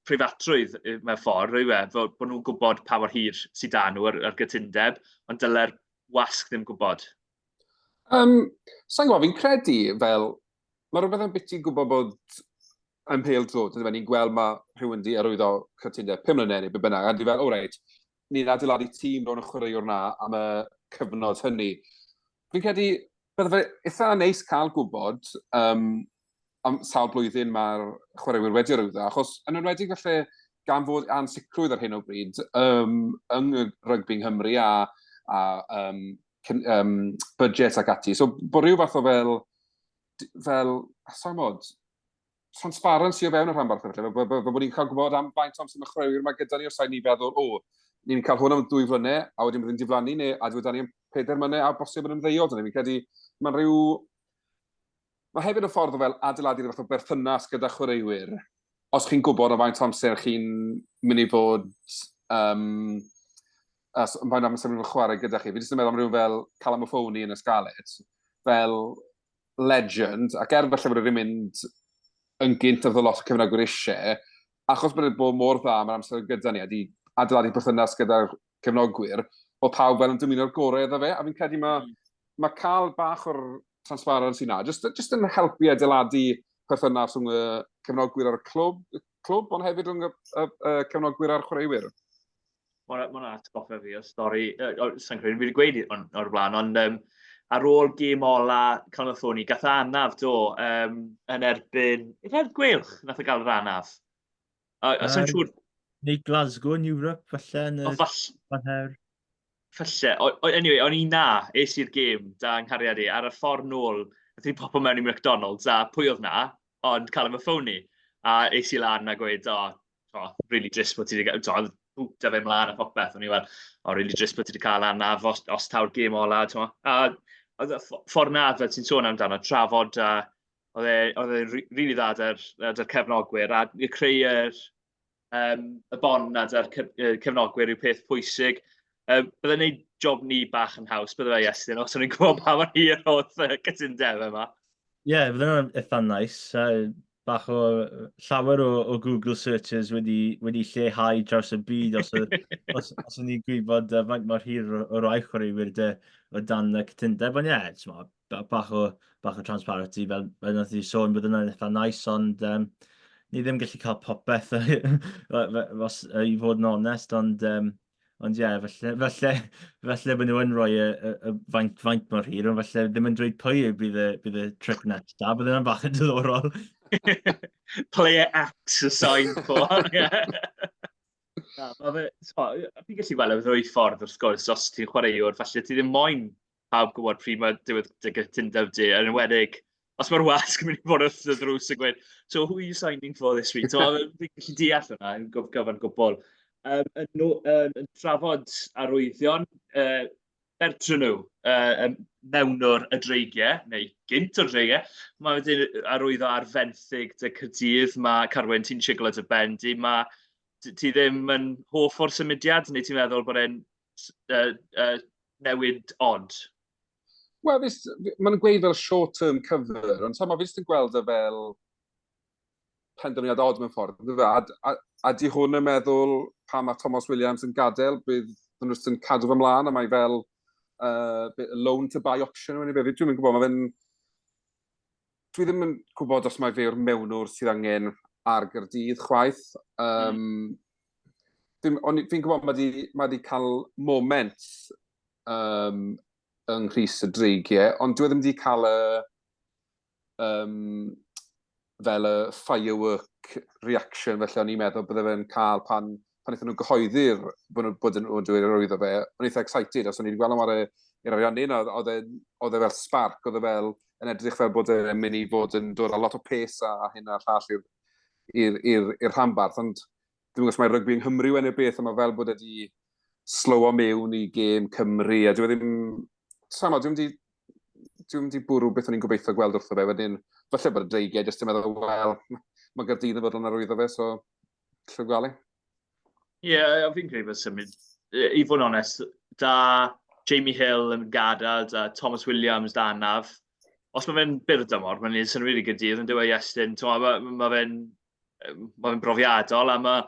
preifatrwydd mewn ffordd, yw e? Fel bod nhw'n gwybod pa mor hir sydd 'da nhw ar, ar gytundeb, ond dyle'r wasg ddim gwybod. Sa'n gwybod, fi'n credu fel, mae rhywbeth yn biti gwybod bod yn pêl drod, ynddo fe, ni'n gweld mae rhywun di arwyddo cytundeb 5 mlynedd neu be bynnag, a di fel, o reit, ni'n adeiladu tîm rownd y chwaraewr na am y cyfnod hynny. Fi'n credu, bydde fe eitha neis cael gwybod um, am sawl blwyddyn mae'r chwaraewyr wedi arwyddo, achos yn enwedig falle gan fod ansicrwydd ar hyn o bryd um, yng rygbi yng Nghymru a, a um, um, budget ac ati. So bod rhyw fath o fel, fel, sa'n mod, transparency o fewn y rhanbarth felly, fel, fel, fel bod ni'n cael gwybod am faint o amser mae chwaraewyr yma gyda ni, os rhaid ni feddwl, o, ni'n cael hwn am ddwy flynedd, a wedyn bydd yn diflannu, neu a dwi ni am pedair mlynedd, a bosib yn ymddeol, dyna fi'n credu, mae'n rhyw... Mae hefyd yn ffordd o fel adeiladu rhyw fath o berthynas gyda chwaraewyr. Os chi'n gwybod o faint o amser chi'n mynd i fod... Um, as, faint o amser mynd i fod chwarae gyda chi. Fi jyst yn meddwl am rhywun fel Callum O'Phoney yn y Scarlets, fel legend, ac er falle bod e wedi mynd yn gynt oedd lot o cefnogwyr eisiau, achos bod e bod mor dda mae'r amser gyda ni, a di adeiladu perthynas gyda'r cefnogwyr, oedd pawb fel yn dymuno'r gorau iddo fe, a fi'n credu mae, mm. mae cael bach o'r transparency na, just, just yn helpu adeiladu perthynas rhwng y cefnogwyr ar y clwb, clwb ond hefyd rhwng y, y, y cefnogwyr a'r chwaraewyr. Mae hwnna'n atgoffa fi o stori, uh, sa'n credu fi wedi gweud o'n, o'r blaen, ond um, ar ôl gêm ola Callum O'Thorney, gath anaf do, um, yn erbyn, yn erbyn Gweilch, nath o gael yr anaf. A, a sa'n siŵr... Neu Glasgow yn Europe, falle, yn y fall... her. Falle. O, o, anyway, o'n i na, es i'r gêm da yng nghariad i, ar y ffordd nôl, nath ni popo mewn i McDonald's, a pwy oedd na? Ond Callum O'Phoney. A es i lan a gweud, o, oh, really drist bod ti wedi cael, oedd bwt a fe mlaen a popeth, o'n i fel, oh, really drist bod ti wedi cael anaf os, os taw'r gêm ola, ti'n A oedd y ffordd na, fel ti'n sôn amdano, trafod a oedd e, oedd e rili dda da'r, da'r cefnogwyr a creu yr, um, y bon na da'r cefnogwyr yw peth pwysig. Um, Byddai'n gwneud job ni bach yn haws, bydde fe Iestyn, os o'n i'n gwybod pa mor hir oedd y cytundeb yma. Ie, yeah, bydde hwnna'n eitha nice. Uh, bach o llawer o, o Google searches wedi, wedi lleihau draws y byd os, os, os o'n i'n gwybod uh, faint mor hir o, o rai chwaraewyr dy, o dan y cytundeb. Ond ie, yeah, bach o, bach o transparency fel, fel nath i sôn, bydd hwnna'n eitha nice, ond um, ni ddim gallu cael popeth os, i fod yn onest, ond um, Ond ie, falle, falle, falle bod nhw yn rhoi y, y, y faint, faint mor hir, ond falle ddim yn dweud pwy yw bydd y, bydd y trick nesaf, bydd yna'n bach yn diddorol. Player X y sign for. Na, ma' fe, so, fi'n gallu gweld y ddwy ffordd wrth gwrs, os ti'n chwaraewr, falle ti ddim moyn pawb gwybod pryd mae diwedd dy gytundeb di, yn enwedig os mae'r wasg yn mynd i fod wrth y ddrws yn gweud, so who are you signing for this week? So, fi'n gallu deall hwnna yn gyfan gwbl. Um, yn, yn, yn trafod arwyddion, uh, Bertrand nhw, uh, mewnwr y dreigiau, neu gynt o'r dreigiau, mae wedi arwyddo ar fenthyg dy Caerdydd, mae Carwyn, ti'n siglo dy ben di, mae ti ddim yn hoff o'r symudiad, neu ti'n meddwl bod e'n uh, uh, newid odd? Wel, maen nhw'n gweud fel short-term cover, ond sama, fi jyst yn gweld e fel penderfyniad odd mewn ffordd. Fe? A, a, a di hwn yn meddwl pan mae Thomas Williams yn gadael, bydd nhw jyst yn cadw fe mlaen, a mae fel loan to buy option, neu beth. Dwi'n gwybod, mae fe'n... Dwi ddim yn gwybod os mae fe yw'r mewnwr sydd angen ar Gyrdydd chwaith. Um, mm. Fi'n fi gwybod mae di, mae di cael moment um, yng Nghrys y Dreigiau, ond dwi e ddim wedi cael y, um, fel y firework reaction felly o'n i'n meddwl bydde fe'n cael pan pan wnaethon nhw gyhoeddi'r bod nhw, bod nhw'n dweud yr arwyddo fe, o'n eitha excited, os o'n i wedi gweld nhw'n i'r Ariannin, oedd e, oedd e fel spark, oedd e fel yn edrych fel bod e'n mynd i fod yn dod â lot o pace a hyn a'r llall i'r rhanbarth, ond dwi'n gwybod os mae rygbi yng Nghymru yn y beth, ond mae fel bod e wedi slowo mewn i gêm Cymru, a dwi e ddim... Sama, dwi'n wedi dwi'n wedi bwrw beth o'n i'n gobeithio gweld wrtho fe, wedyn falle bod y dreigiau jyst yn meddwl, wel, mae Gaerdydd yn fodlon arwyddo fe, so lle gweld Ie, yeah, fi'n credu bod symud, i fod yn onest, da Jamie Hill yn gadael, da Thomas Williams da anaf. Os mae fe'n byr dymor, mae'n neud synnwyr i Gaerdydd yn dweud Iestyn, mae ma fe'n ma fe brofiadol a mae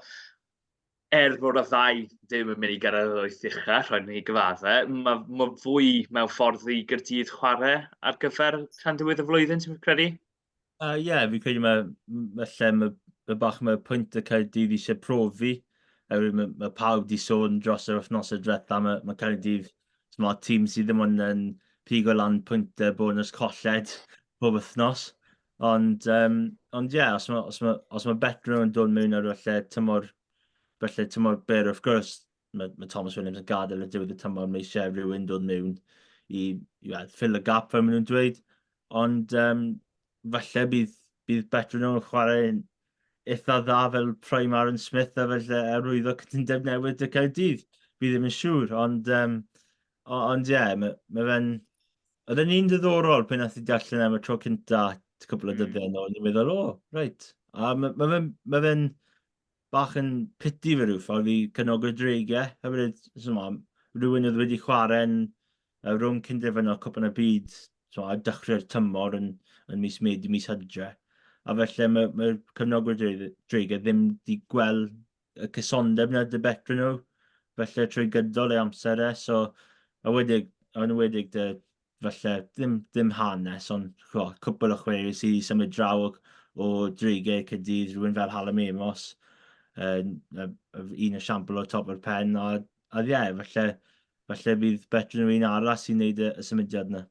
er bod y ddau ddim yn mynd i gyrraedd yr wyth ucha, rhaid ni gyfadde, mae, ma fwy mewn ffordd i Gaerdydd chwarae ar gyfer tan diwedd y flwyddyn, ti'n credu? Ie, uh, yeah, fi'n credu mae, falle mae, mae bach mae pwynt y Caerdydd eisiau profi. Oherwydd mae, mae pawb di sôn dros yr wythnosau diwetha, mae, mae Caerdydd, mae tîm sydd ddim ond yn pigo lan pwyntau bonus colled pob wythnos. Ond, um, ond ie, yeah, os mae, os mae, os mae Betro yn dod mewn ar falle tymor, falle tymor byr, wrth gwrs, mae, mae Thomas Williams yn gadael y diwedd y tymor, mae eisiau rhywun dod mewn i, i well, fill y gap fel maen nhw'n dweud. Ond um, falle bydd, bydd Betro yn chwarae eitha dda fel Prime Aaron Smith a felly arwyddo cytundeb newydd y Caerdydd. Fi ddim yn siŵr, ond, um, ond ie, yeah, mae, mae fe'n... Oedd e'n un diddorol pan nath i darllen am y tro cynta cwpl o dyddiau yn ôl, ni'n meddwl, o, reit. A mae ma fe'n ma fe bach yn pity fe rhyw ffordd i cefnogwyr Dreigiau. Hefyd, so, rhywun oedd wedi chwarae'n uh, rhwng cynderfynol Cwpan y Byd so, a dechrau'r tymor yn, yn mis Medi, mis Hydre. A felly mae, mae cefnogwyr Dreigiau ddim wedi gweld y cysondeb 'na 'da Betran nhw, felly trwy gydol ei amser e, so a wedig, yn enwedig 'da falle ddim, ddim hanes, ond ch'mo', cwpl o chwaraewyr sydd wedi symud draw o, o Dreigiau Caerdydd, rhywun fel Hallam Amos, yn un esiampl o top o'r pen, a, a ie, falle, falle bydd Betran nhw un arall sy'n neud y, y symudiad yna.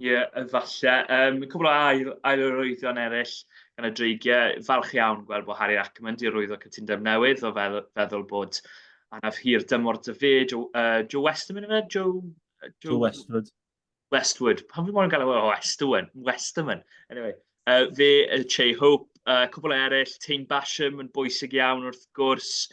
Ie, efallai. Um, cwbl o ail, ail arwyddion eraill gan y Dreigiau. Falch iawn gweld bod Harry Ackerman di arwyddo cytundeb newydd o fel, feddwl bod anaf hir dymor dy fe. Joe, Joe Westerman yma? Joe, Joe, Joe Westwood. Westwood. Pam fi moyn gael o Westerman? Westerman. Anyway, fe, Che Hope, cwbl o eraill, Tane Basham yn bwysig iawn wrth gwrs,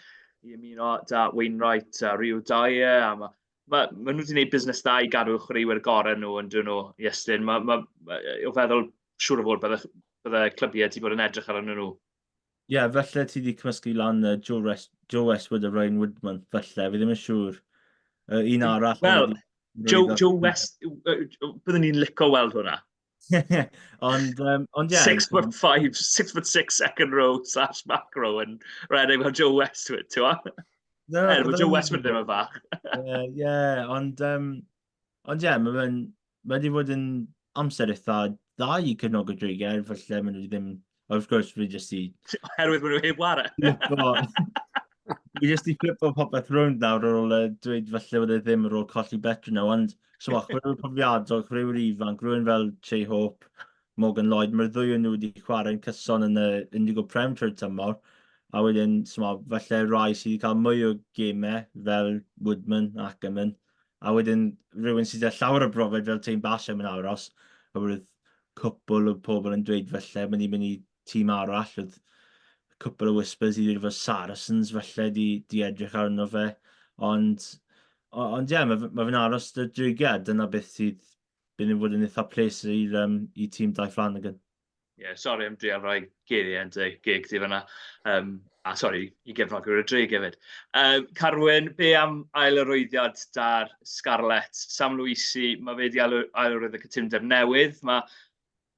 i ymuno da Wainwright a Rio Dyer, a mae ma, ma nhw wedi gwneud busnes da i gadw chwaraewyr gorau nhw yn dyn nhw, Iestyn. Mae, ma, ma, o feddwl, siŵr o fod, bydde, bydde clybiau wedi bod yn edrych ar nhw. Ie, yeah, felly ti wedi cymysgu lan uh, Joe, Rest, Joe Westwood a Ryan Woodman, felly, fi ddim yn siŵr. Uh, un arall. Wel, Joe, Joe West, byddwn ni'n licio weld hwnna. Ond, um, ond ie. 6 foot 5, 6 foot 6 second row slash back row yn rhedeg fel Joe Westwood, ti'n gwybod? No, er, mae Joe Westwood ddim yn fach. Ie, yeah, ond, um, ond ie, yeah, mae fe'n, mae wedi bod yn amser eitha dda i cefnogwyr Dreigiau, falle maen nhw wedi ddim, wrth gwrs, fi jyst i... Oherwydd maen nhw heb ware. Fi jyst i flipo popeth rownd nawr ar ôl dweud falle bod e ddim ar ôl colli betr nhw, ond so, chwaraewyr profiadol, chwaraewyr ifanc, rhywun fel Che Hope, Morgan Lloyd, mae'r ddwy o'n nhw wedi chwarae'n cyson yn y Indigo Prem trwy'r tymor, a wedyn, so, falle rai sydd wedi cael mwy o gemau fel Woodman, Ackerman, a wedyn rhywun sydd â llawer o brofiad fel Tane Basham yn aros, oherwydd cwpl o pobl yn dweud falle mynd i mynd i tîm arall, oedd cwpl o whispers i ddweud fod Saracens falle di, di edrych arno fe, ond ond ie, yeah, mae, mae fe'n aros dy drigiad, dyna beth sydd bydd yn fod yn eitha ples i'r um, i tîm Dai Flanagan. Ie, yeah, sori am drial rhoi geiriau yn dy geg di fyna. Um, a sori i gefnogwyr y drig hefyd. Um, Carwyn, be am ail arwyddiad da'r Scarlets? Sam Louisi, mae fe wedi ail arwyddo cytundeb newydd. Mae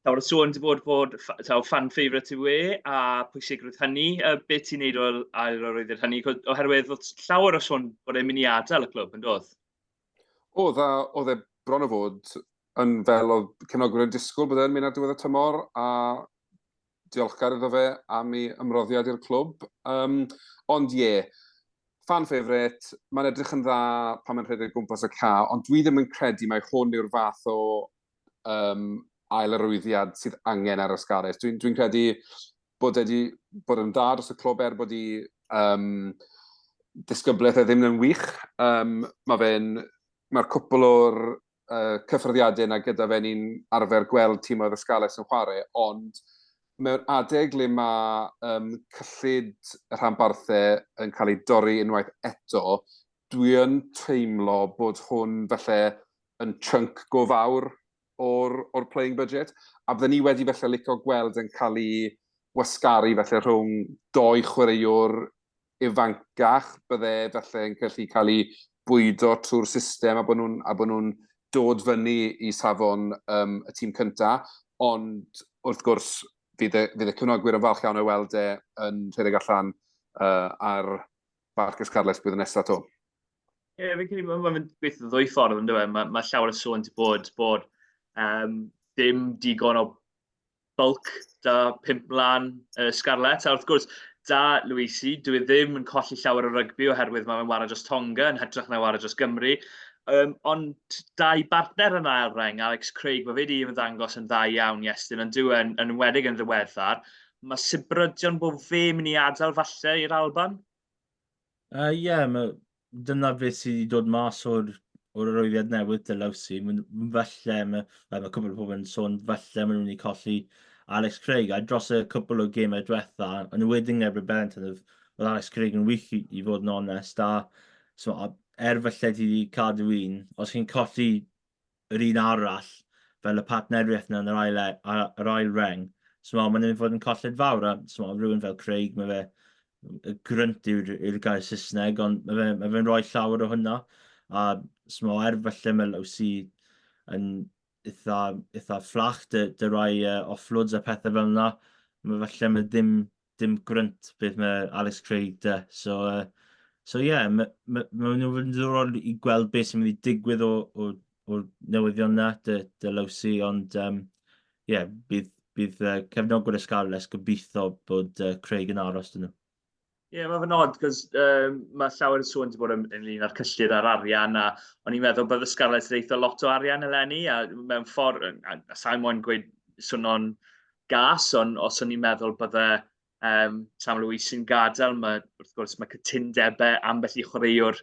llawer o sôn wedi bod bod taw, fan favourite yw e a pwysigrwydd hynny. Uh, be ti'n neud o'r ail arwyddiad hynny? Oherwydd oedd llawer o sôn bod e'n mynd i adael y clwb yn dod. Oedd, a oedd e bron o fod yn fel oedd cefnogwyr yn disgwyl bod e'n mynd ar diwedd y tymor, a diolchgar iddo fe am ei ymroddiad i'r clwb. Um, ond ie, yeah, fan favourite, mae'n edrych yn dda pan mae'n rhedeg gwmpas y ca, ond dwi ddim yn credu mai hwn yw'r fath o um, ail arwyddiad sydd angen ar y Scarlets. Dwi'n dwi credu bod wedi bod yn dda dros y clwb er bod i um, disgyblaeth e ddim yn wych. Um, mae fe'n, mae'r cwpl o'r uh, cyffyrddiadau yna gyda fe ni'n arfer gweld tîmoedd y Scarlets yn chwarae, ond mewn adeg le mae um, cyllid y rhanbarthau yn cael ei dorri unwaith eto, dwi yn teimlo bod hwn falle yn chunk go fawr o'r, or playing budget, a bydden ni wedi falle licio gweld yn cael ei wasgaru falle rhwng doi chwaraewr ifancach, bydde falle yn gallu cael ei bwydo trwy'r system a bod nhw'n a bod nhw'n dod fyny i safon um, y tîm cyntaf, ond wrth gwrs fydd y, fydd y cefnogwyr yn falch iawn o weld e yn rhedeg allan uh, ar Barc y Scarlets blwyddyn nesaf to. Ie, yeah, fi'n credu mae'n mynd gweithio ddwy ffordd yn dweud. Mae, mae llawer o sôn wedi bod bod um, dim digon o bulk da pimp mlan uh, Scarlets. A wrth gwrs, da Luisi, dwi e ddim yn colli llawer o rygbi oherwydd mae fe'n wario dros Tonga yn hytrach na wario dros Gymru. Um, ond dau bartner yn ail reng, Alex Craig, mae fe wedi ymddangos yn dda iawn, Iestyn, yn dyw yn, yn enwedig yn ddiweddar. Mae sibrydion bod fe mynd i adael falle i'r Alban? Yy ie, ma'... dyna beth sydd wedi dod mas o'r o'r arwyddiad newydd 'da Lousi. Maen nhw falle, ma' wel, ma' cwpl o pobl yn sôn falle maen nhw'n mynd i colli Alex Craig. A dros y cwpl o gemau diwetha, yn enwedig yn erbyn Benetton, oedd oedd Alex Craig yn wych i i fod yn onest. A so, a er falle ti wedi cadw un, os chi'n colli yr un arall, fel y partneriaeth 'na yn yr ail e- yr ail reng, so mae'n mynd i fod yn colled fawr. A so, rhywun fel Craig, mae fe, y grunt yw'r yw'r gair Saesneg, ond mae fe'n mae fe rhoi llawer o hwnna. A so, er falle mae Lowsi yn eitha, eitha fflach dy, dy rai uh, offloads a pethau fel yna, mae falle mae ddim dim grunt beth mae Alex Craig 'da. So, uh, so yeah, mae ma, ma nhw'n fod yn ddiddorol i gweld beth sy'n mynd i digwydd o, o, o'r newyddion na, dy, dy Lowsi, ond um, yeah, bydd, bydd uh, cefnogwyr y Scarlets gobeithio bod uh, Craig yn aros dyn nhw. Ie, yeah, mae fe'n odd, cos um, mae llawer o sôn wedi bod yn, ynglyn â'r cyllid a'r arian, a o'n i'n meddwl bod y Scarlets yn eitha lot o arian eleni, a mewn ffordd, a, a sa'n moyn gweud swno'n gas, ond os o'n i'n meddwl bydde um, Sam Louis yn gadael, mae, wrth gwrs mae cytundebau ambell i chwaraewr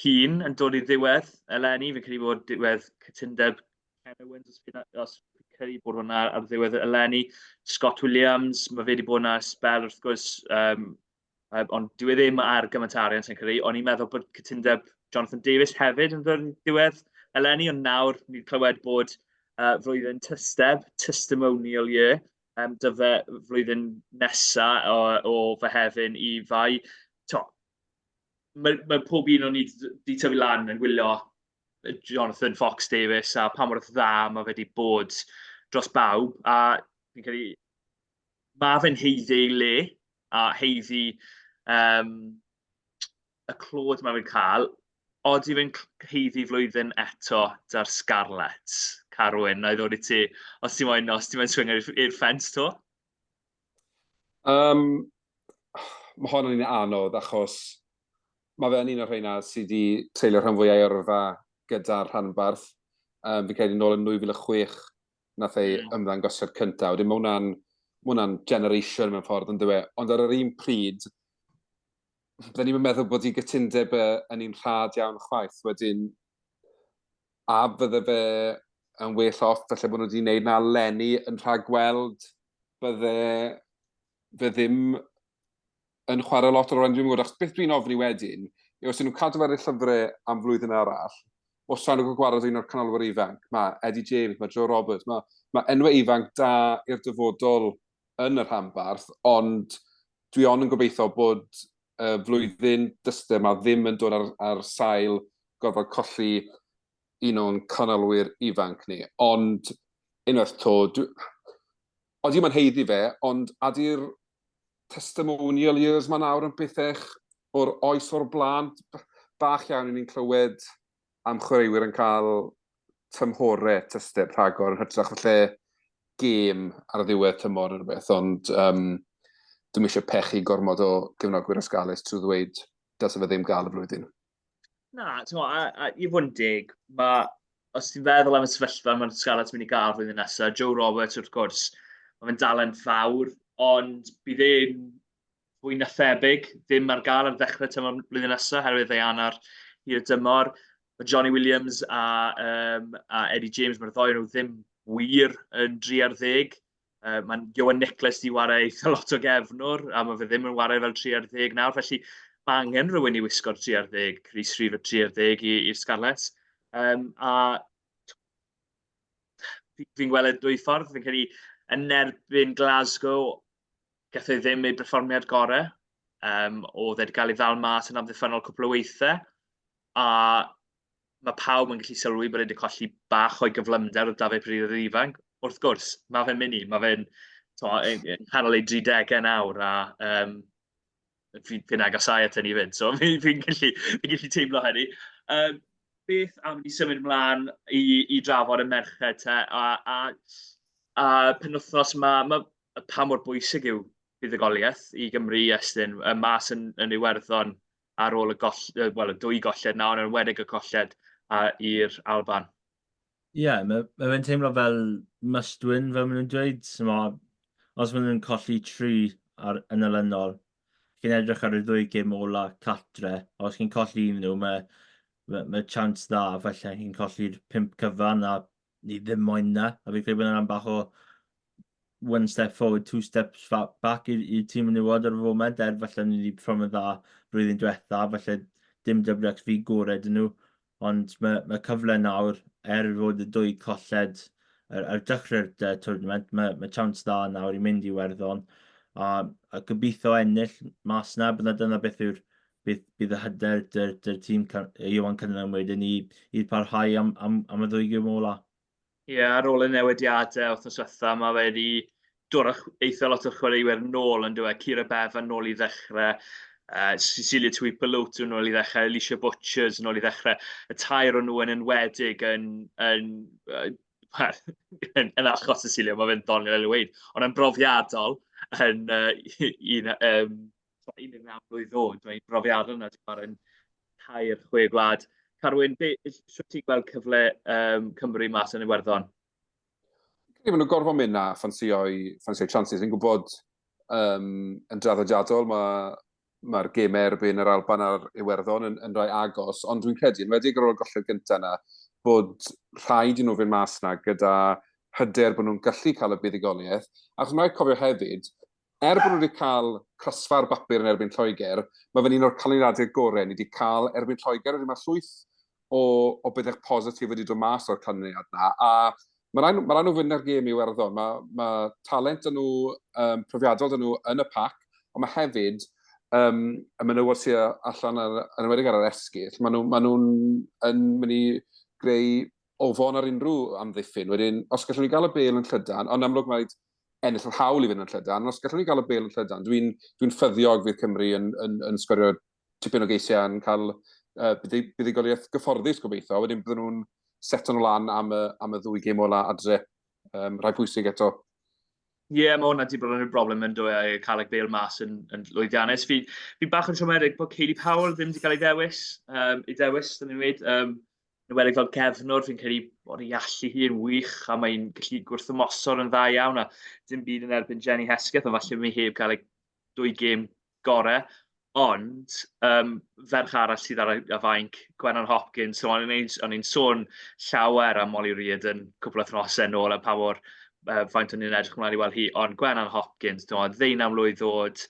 hun yn dod i ddiwedd eleni. Fi'n credu bod diwedd cytundeb Ken Owens, os fi'n os fi'n credu bod hwnna ar ddiwedd eleni. Scott Williams, mae fe wedi bod yna sbel wrth gwrs, um, ond dyw e ddim ar gymaint o arian sy'n credu. O'n i'n meddwl bod cytundeb Jonathan Davies hefyd yn ddod diwedd eleni, ond nawr ni'n clywed bod uh, flwyddyn tysteb, testimonial year, um, dyfe flwyddyn nesa o, o Fehefin i Fai. To, mae, mae pob un o'n i wedi tyfu lan yn gwylio Jonathan Fox Davies a pa mor dda mae fe wedi bod dros bawb, a fi'n credu mae fe'n haeddu ei le a haeddu um, y clod mae fe'n cael. Odi fe'n haeddu flwyddyn eto da'r Scarlets, Carwyn, na i ddod i ti, os ti'n moyn, os ti'n moyn swing i'r ffens to? Um, mae hon yn un anodd achos mae fe'n un o'r rheina sydd wedi treulio rhan fwyau o'r yrfa gyda'r rhanbarth. Um, fi'n credu nôl yn 2006 nath ei mm. ymddangosiad cyntaf. Wedyn mae hwnna'n ma hwnna'n generation mewn ffordd yn dweud. Ond ar yr un pryd, bydden ni'n meddwl bod ei gytundeb e yn un rhad iawn chwaith. Wedyn, a fydde fe yn well off, felly bod nhw wedi gwneud na lenni yn rhagweld bydde fe ddim yn chwarae lot o'r ran, dwi'n gwybod, achos beth dwi'n ofni wedyn, yw os ydyn nhw'n cadw fe ar y llyfrau am flwyddyn arall, os rhaid nhw'n cael gwared un o'r canolwyr ifanc, mae Eddie James, mae Joe Roberts, mae, mae enwau ifanc da i'r dyfodol yn y rhanbarth, ond dwi ond yn gobeithio bod y flwyddyn dyster yma ddim yn dod ar, ar sail gorfod colli un o'n canolwyr ifanc ni. Ond unwaith to, dwi, odi mae'n heiddi fe, ond adi'r testimonial years ma nawr yn bethech o'r oes o'r blaen. Bach iawn i ni'n clywed am chwaraewyr yn cael tymhorau tysteb rhagor yn hytrach falle gêm ar ddiwedd tymor neu rhywbeth, ond um, dwi'n eisiau pechu gormod o gefnogwyr Ysgales trwy ddweud dylse fe ddim gael y flwyddyn. Na, ti'n a, a i fod yn deg, mae, os ti'n feddwl am y sefyllfa mae'r Scarlets mynd i gael flwyddyn nesaf, Joe Roberts wrth gwrs, mae fe'n dalent fawr, ond bydd e'n fwy na thebyg ddim ar gael ar ddechrau tymor blwyddyn nesaf herwydd ei anar hir dymor. Mae Johnny Williams a, um, a Eddie James, mae'r ddoi nhw ddim wir yn 3 ar 10. Mae Johan Nicholas di wario eitha lot o gefnwr, a mae fe ddim yn wario fel 3 ar 10 nawr, felly mae angen rhywun i wisgo'r 3 ar 10, Chris rhif y 3 ar 10 i'r Scarlets. Um, a fi'n gweld y dwy ffordd, fi'n credu yn erbyn Glasgow, gath e ddim ei berfformiad gorau. Um, oedd e wedi cael ei ddal mas yn amddiffynnol cwpl o weithiau, a mae pawb yn gallu sylwi bod e wedi colli bach o'i gyflymder o Dafydd pryd oedd ifanc. Wrth gwrs, mae fe'n mynd i, mae fe'n yng nghanol ei 30au nawr, a um, fi'n fi agosau at hynny fyd, so fi'n fi gallu, fi gallu teimlo hynny. Um, beth am ni symud ymlaen i, i drafod y merched te, a, a, a penwythnos yma, ma, pa mor bwysig yw buddugoliaeth i Gymru i Estyn, y mas yn, yn Iwerddon ar ôl y, goll, well, y dwy golled nawr, yn enwedig y colled i'r Alban. Ie, yeah, mae ma fe'n teimlo fel must win, fel maen nhw'n dweud. So, ma, os maen nhw'n colli tri ar, yn olynol, chi'n edrych ar y ddwy gêm ola catre, os chi'n colli un nhw, mae, mae, mae chance dda, falle chi'n colli'r pump cyfan, a ni ddim moyn na. A fi'n credu bod yna'n bach o one step forward, two steps back i'r tîm menywod ar y foment, er falle ni wedi perfformio dda blwyddyn diwetha, falle dim WXV gorau dyn nhw, ond mae, mae cyfle nawr, er fod y dwy colled ar, ar dechrau'r uh, tournament, mae, mae chance dda nawr i mynd i Werddon, a, a gobeithio ennill mas na, bydd dyna beth yw'r bydd, bydd y hyder dy'r, dy'r tîm Iwan Cynnan wedyn i, i parhau am, am, am y ddwy gêm ola. Ie, ar ôl y newidiadau wythnos diwetha, mae fe wedi dod â eitha lot o chwaraewyr nôl yn dyw e. Keira Bevan nôl i ddechrau, uh, Cecilia Tuipulotu nôl i ddechrau, Alicia Butchers nôl i ddechrau. Y tair o'n nhw yn enwedig yn, yn, well, yn, yn achos Cecilia, mae fe'n ddoniol i weud, ond yn brofiadol yn uh, un, um, 19 blwydd oed, mae'n brofiadol yna, ti'n chwarae yn tair chwe gwlad. Carwyn, be, sut ti'n gweld cyfle um, Cymru mas yn Iwerddon? Credu maen nhw'n gorfod mynd na ffansio'i ffansio'i chances. Fi'n gwybod um, yn draddodiadol mae'r ma gemau erbyn yr Alban a'r Iwerddon yn, yn rhai agos, ond dwi'n credu, yn wedi ar ôl y golled gyntaf yna, bod rhaid i nhw fynd mas na gyda hyder bod nhw'n gallu cael y buddugoliaeth. Achos mae'n cofio hefyd, er bod nhw wedi cael crasfa ar bapur yn erbyn Lloegr, mae fe'n un o'r canlyniadau gorau ni wedi cael erbyn Lloegr. Wedyn mae llwyth o, o bethau positif wedi dod mas o'r canlyniad na. A mae rhaid, mae rhaid nhw fynd ar gêm i Iwerddon. Mae, mae talent yn nhw, um, profiadol dyn nhw yn y pac, ond mae hefyd um, y menywod sydd allan ar, yn enwedig ar yr esgyll, maen nhw'n ma nhw yn mynd i greu ofon ar unrhyw amddiffyn. Wedyn, os gallwn ni gael y bel yn llydan, ond amlwg mae ennill yr hawl i fynd yn llydan, ond os gallwn ni gael y bel yn llydan, dwi'n dwi ffyddiog fydd Cymru yn, yn, yn sgorio tipyn o geisiau yn cael uh, buddugoliaeth gyfforddus gobeithio, wedyn bydden nhw'n seto nhw lan am y, am y ddwy gêm ola adre. Um, rhai pwysig eto. Ie, yeah, mae hwnna wedi bod yn rhyw broblem yn dwy e, cael y bel mas yn, yn lwyddiannus. Fi, fi bach yn siomedig bod Kaylee Powell ddim wedi cael ei ddewis, um, ei dewis, dyn ni'n dweud. Um, yn enwedig fel cefnwr, fi'n credu bod ei allu hi yn wych a mae'n gallu gwrthymosod yn dda iawn a dim byd yn erbyn Jenny Hesketh, ond falle mi heb cael ei dwy gêm gorau. Ond um, ferch arall sydd ar y fainc, Gwennan Hopkins, so o'n i'n sôn llawer am Molly Reardon cwpl o wythnosau nôl a pa mor uh, faint o'n i'n edrych ymlaen i weld hi, ond Gwennan Hopkins, dwi'n meddwl, ddeunaw mlwydd oed,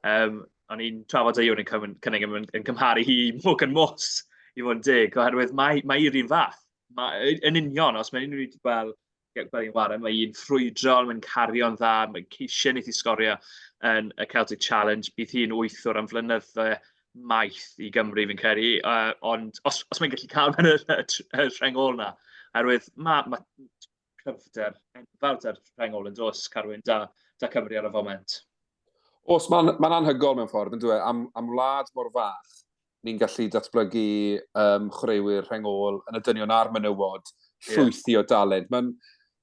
um, o'n i'n trafod â Iwan yn cynnig yn, yn cymharu hi i Morgan Moss, i fod yn deg, oherwydd mae, mae hi'r un fath. Mae, yn union, os mae unrhyw wedi gweld gweld hi'n chwarae, mae hi'n ffrwydrol, mae'n cario'n dda, mae'n ceisio wneud i sgorio yn y Celtic Challenge. Bydd hi'n wythwr am flynydde maith i Gymru, fi'n credu. Uh, ond os, os mae'n gallu cael mewn y, y, y rheng ôl na, oherwydd mae, mae cryfder enfawr da'r rheng ôl yn dos, Carwyn, da, da Cymru ar y foment. Os, mae'n ma anhygol mewn ffordd, yn dweud, am, am wlad mor fach, ni'n gallu datblygu um, chwaraewyr rheng ôl yn y dynion a'r menywod, llwythi yeah. o dalent. Mae'n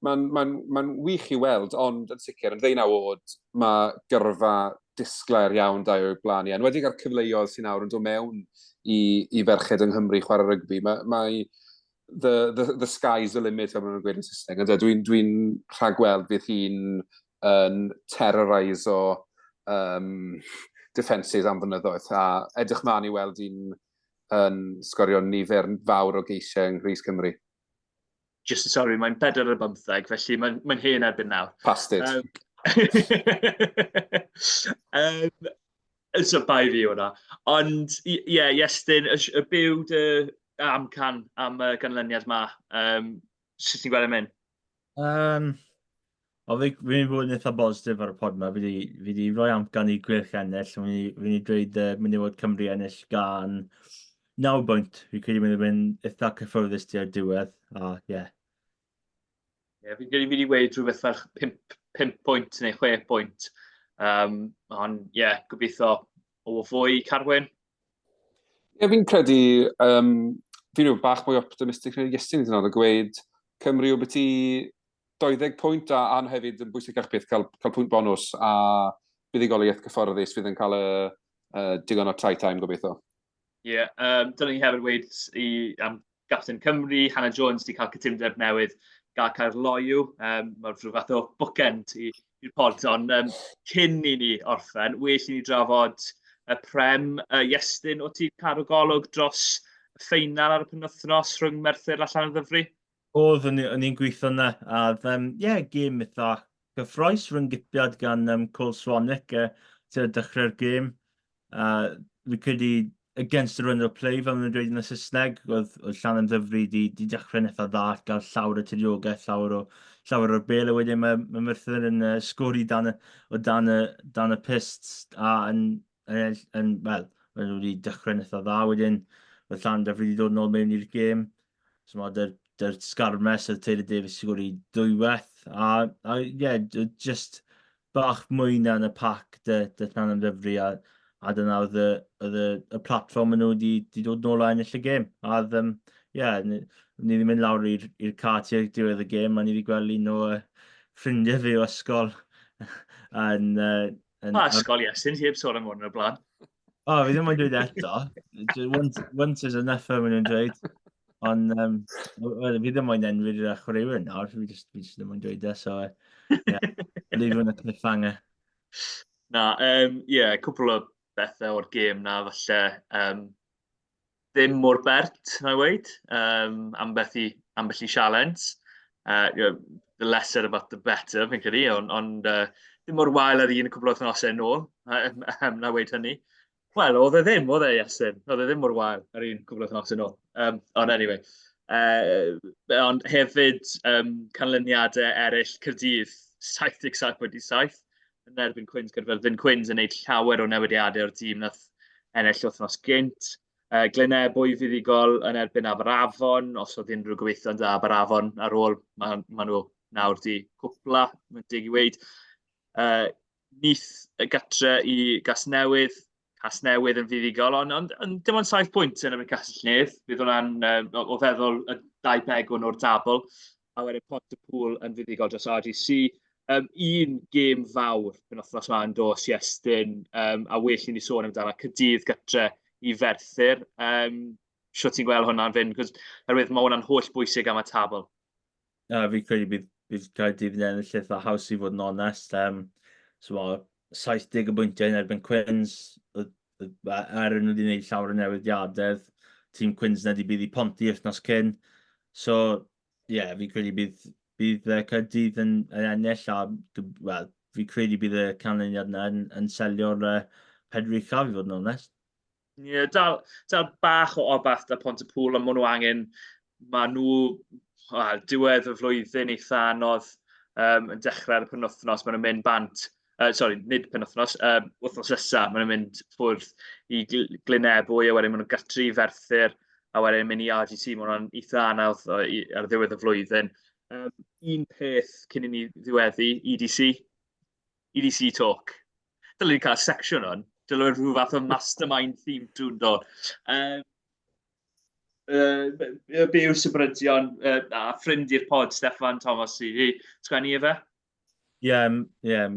mae'n ma ma wych i weld, ond yn sicr, yn ddeunaw oed, mae gyrfa disglair iawn da o'i blaen i. Enwedig ar cyfleoedd sy'n nawr yn dod mewn i, i ferched yng Nghymru chwarae rygbi. Mae, mae the, the, the sky's the limit, fel maen nhw'n gweud yn Saesneg. Dwi'n dwi, rhagweld fydd hi'n yn terrorise o um, defences am flynyddoedd, a edrych mlaen i weld un yn sgorio nifer fawr o geisiau yng Nghrys Cymru. Just sorry, mae'n 4 ar 15, felly mae'n mae hen erbyn nawr. Past it. So bai fi hwnna. Ond, ie, yeah, Iestyn, y byw dy amcan am y ganlyniad ma, sut ti'n gweld e'n mynd? O, fi mynd i fod yn eitha bositif ar y pod yma. Fi di rhoi amcan i Gweilch ennill. Fi'n mynd i dweud mynd i fod Cymru ennill gan 9 bwynt. Fi credu mynd i fynd eitha cyffyrddus tua'r diwedd. A, ie. Yeah. Yeah, fi'n credu fi wedi gweud rhywbeth fel 5 pwynt neu 6 pwynt. Ond, ie, yeah, gobeithio o fwy, Carwyn. Ie, yeah, fi'n credu, fi'n rhyw bach mwy optimistic na Iestyn hyd yn oed, a gweud Cymru o beth i 20 pwynt a hefyd yn bwysicach beth cael pwynt bonws a buddugoliaeth cyfforddus fydd yn cael y digon o try time gobeithio. Ie, yeah, dyna ni hefyd weud i, am Gapten Cymru, Hannah Jones wedi cael cytundeb newydd gael Caerloyw. Mae'n rhyw fath o bookend i'r pod, ond cyn i ni orffen, well i ni drafod y Prem. Iestyn, o ti'n cadw golwg dros y ffeinal ar y penwythnos rhwng Merthyr a Llanymddyfri? Oedd, o'n i'n gweithio yna. A, ie, yeah, gêm eitha gyffrous rhwng gipiad gan Cole Swanwick tu'r dechrau'r gêm. Fi credu against the run of play, fel maen nhw'n dweud yn y Saesneg, oedd Llanymddyfri di dechrau'n eitha dda, gael llawer o tiriogaeth, llawer o'r bel, a wedyn mae Merthyr yn sgori dan y, o dan y, dan y pyst a yn, wel, maen nhw wedi dechrau'n eitha dda, wedyn oedd Llanymddyfri wedi dod nôl mewn i'r gêm. So mae dy'r sgarmes oedd Taylor Davies sgori dwywaith, a yeah, just bach mwy na yn y pac dy Llanymddyfri, a dyna oedd y platfform maen nhw wedi di dod nôl a ennill y gêm. A oedd, yeah, ni wedi mynd lawr i'r car tuag diwedd y gêm, a ni wedi gweld un o ffrindiau fi o ysgol yn Pa ysgol, Iestyn? Ti heb sôn am hwn o'r blaen. O, fi ddim yn dweud eto. Once is enough, maen nhw'n dweud. Ond well, fi ddim moyn enwi'r chwaraewyr nawr, fi just ddim moyn dweud e, so yeah, leave on a cliffhanger. Na, yeah, cwpl o bethau o'r gêm na, falle. Ddim mor bert, na i weud, ambell i sialens. The less said about the better, fi'n credu, ond ddim mor wael ar un cwpl o wythnosau nôl, na weud hynny. Wel, oedd e ddim, oedd e, Iestyn. Oedd e ddim mor wael ar un cwpl o wythnosau nôl. Ond anyway. Ond hefyd, canlyniadau eraill, Caerdydd, 77.7 yn erbyn Cwins Caerfyrddin. Cwins yn gwneud llawer o newidiadau o'r tîm nath ennill wythnos gynt. Glynebwy fuddugol yn erbyn Aberafon, os oedd unrhyw gobeithio da Aberafon ar ôl, ma nhw nawr di cwpla, mae'n deg i weud. Neath y gatre i Gasnewydd, Casnewydd yn fuddugol, ond dim ond 7 pwynt yn erbyn Castell Nedd. Bydd hwnna'n o feddwl y dau begwn o'r dabl. A wedyn Pont-y-pŵl yn fuddugol dros RGC. Un gêm fawr penwythnos yma yn dos, Iestyn, a well i ni sôn amdano, Caerdydd gatre i Ferthyr. Sut ti'n gweld hwnna'n fynd? Cos oherwydd mae hwnna'n holl bwysig am y tabl. Na, fi credu bydd Caerdydd yn ennill eitha haws i fod yn onest. So mae 70 o bwyntiau yn erbyn Cwins, er nhw wedi gwneud llawer o newidiadau, tîm Cwins na wedi bydd i Ponty wythnos cyn. So, ie, yeah, fi credu bydd Caerdydd yn ennill a, well, fi credu bydd y canlyniad yna yn selio'r pedwar uchaf, i fod yn onest. Ie, yeah, dal bach o obaith da Pont-y-pŵl, ond maen nhw angen, maen nhw, well, diwedd y flwyddyn eitha anodd yn dechrau ar y penwythnos, maen nhw'n mynd bant, sorry, nid penwythnos, wythnos nesa, maen nhw'n mynd ffwrdd i Glynebwy, a wedyn maen nhw'n gartre i Ferthyr, a wedyn mynd i RGC, maen nhw'n eitha anodd ar ddiwedd y flwyddyn. Un peth cyn i ni ddiweddu, EDC, EDC Talk. Dylen ni cael section hwn. Dylen rhyw fath o mastermind theme tune dod. Be yw'r sybrydion a ffrind i'r pod, Steffan Thomas, i sgwennu i fe? Ie, yeah,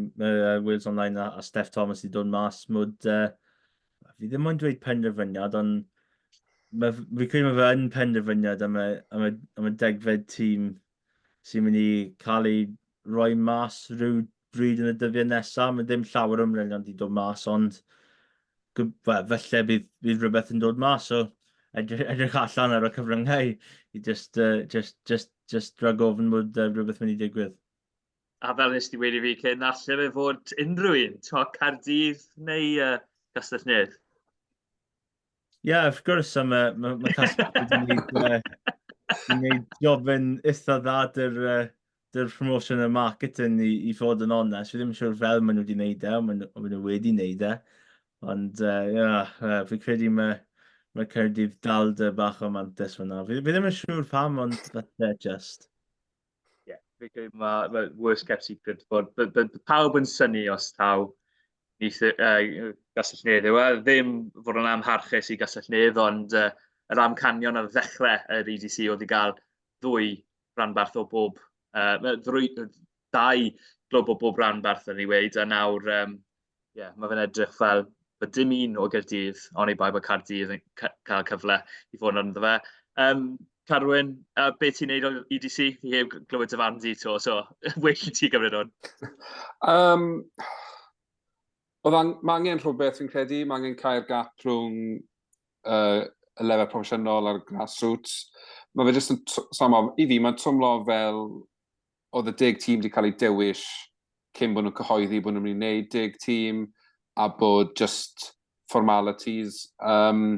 Wales Online a Steph Thomas i dod mas. Mwyd, fi ddim ond dweud penderfyniad, ond fi credu mae fe yn penderfyniad am y 10fed tîm sy'n mynd i cael ei roi mas rhyw. bryd yn y dyddiau nesaf. Mae ddim llawer o manylion wedi dod mas, ond well, falle bydd, bydd rhywbeth yn dod mas. So edrych, edrych allan ar y cyfryngau i just, just, just, just rhag ofn bod rhywbeth mynd i digwydd. A fel nes ti wedi fi cyn, alle fe fod unrhyw un, ti'n Caerdydd neu Castell Nedd? Ie, yeah, wrth gwrs, a mae ma, ma Castell wedi gwneud, gwneud job yn eitha dda dy'r, dy'r promotion a marketing i, i fod yn onest. Fi ddim yn siŵr fel maen nhw wedi gwneud e, ond maen nhw, nhw wedi gwneud e. Ond, ie, yeah, fi credu mae, mae Caerdydd dal dy bach o mantes fyna. Fi, fi ddim yn siŵr pam, ond falle just. Ie, yeah, fi credu mae ma worst kept secret bod, bod, bod, bod pawb yn synnu os taw neith, Gastell Nedd yw e. Ddim fod yn amharchus i Gastell Nedd, ond yr amcanion ar ddechrau yr EDC oedd i gael ddwy ranbarth o bob, ddwy, dau glwb o bob ranbarth yn ei weud, a nawr, um, yeah, mae fe'n edrych fel bod dim un o Gaerdydd, oni bai bod Caerdydd yn cael cyfle i fod yn ynddo fe. Um, Carwyn, be ti'n neud o EDC? Fi heb glywed dy farn di to, so well i ti gymryd hwn. Um, oedd ang mae angen rhywbeth fi'n credu, mae angen cael gap rhwng y lefel proffesiynol a'r grassroots. Mae fe jyst yn, samo, i fi, mae'n twmlo fel oedd y deg tîm wedi cael ei dewis cyn bod nhw'n cyhoeddi bod nhw'n mynd i wneud deg tîm a bod just formalities. Um,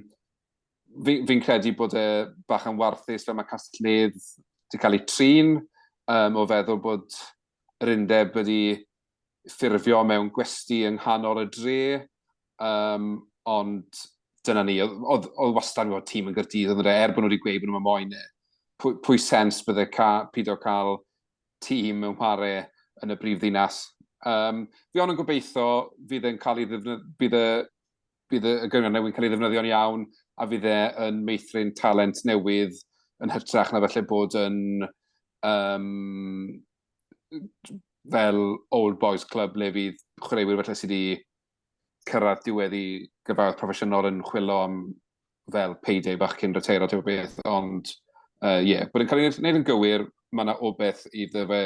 fi'n fi credu bod e bach yn warthus fel mae Castell Nedd wedi cael ei trin, um, o feddwl bod yr undeb wedi ffurfio mewn gwesty yng nghanol y dre, um, ond dyna ni, oedd, oedd, oedd wastad yn gwybod tîm yn Gaerdydd, oedd e, er bod nhw wedi gweud bod nhw'n moyn e. Pwy, pwy sens bydde ca, pido cael tîm mewn chwarae yn y brif ddinas. Um, fi ond yn gobeithio fydd yn cael ei ddefnydd, bydd y, bydd y gynghrair newydd yn cael ei ddefnyddio'n iawn a fydd e yn meithrin talent newydd yn hytrach na falle bod yn um, fel old boys club le fydd chwaraewyr falle sydd wedi cyrraedd diwedd i gyfarwydd proffesiynol yn chwilo am fel payday bach cyn reteiro type o beth, ond ie, uh, yeah, bod yn cael ei wneud yn gywir, mae yna obeith iddo fe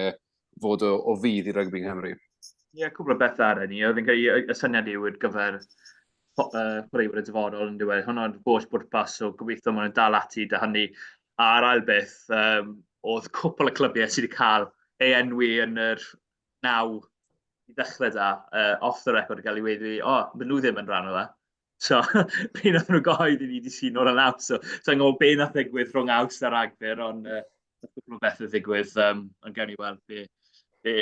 fod o, o fudd i rygbi yng Nghymru. Ie, yeah, cwbl o bethau ar hynny. Oedd yn cael y syniad yw ar gyfer chwaraewyr y dyfodol yn diwedd. Hwna'n holl bwrpas, so gobeithio maen nhw'n dal ati da hynny. A'r ail beth, um, oedd cwpl o clybiau sydd wedi cael ei enwi yn yr naw i ddechrau da, off the record, gael ei weud, o, oh, maen nhw ddim yn rhan o fe. So, be nath nhw gyhoeddi ni wedi sy'n o'r yn awst. So, sa'n gwybod be nath ddigwydd rhwng awst a Ragfyr, ond nath cwpl o bethau ddigwydd, um, ond gewn ni weld be, be,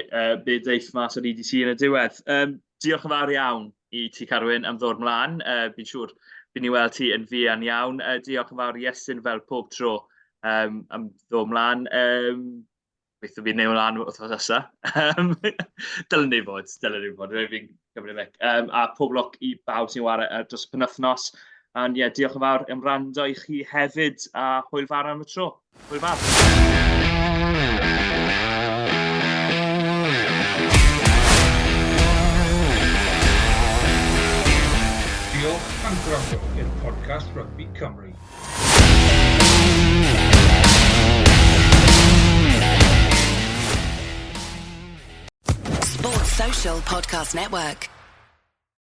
be deiff mas o'r EDC yn y diwedd. Um, diolch yn fawr iawn i ti, Carwyn, am ddod mlaen. Fi'n siŵr bydd ni weld ti yn fuan iawn. Diolch yn fawr i Iestyn fel pob tro um, am ddod mlaen. Um, Gobeithio bydd neu lan wythnos nesa. Dylen ni fod, dylen ni fod, fi'n cymryd mic. Um, a pob lwc i bawb sy'n wario ar dros y penwythnos. And yeah, diolch yn fawr am rando i chi hefyd, a hwyl fawr am y tro. Hwyl fawr. Diolch am gwrando i'r podcast Rygbi Cymru. Sports Social Podcast Network.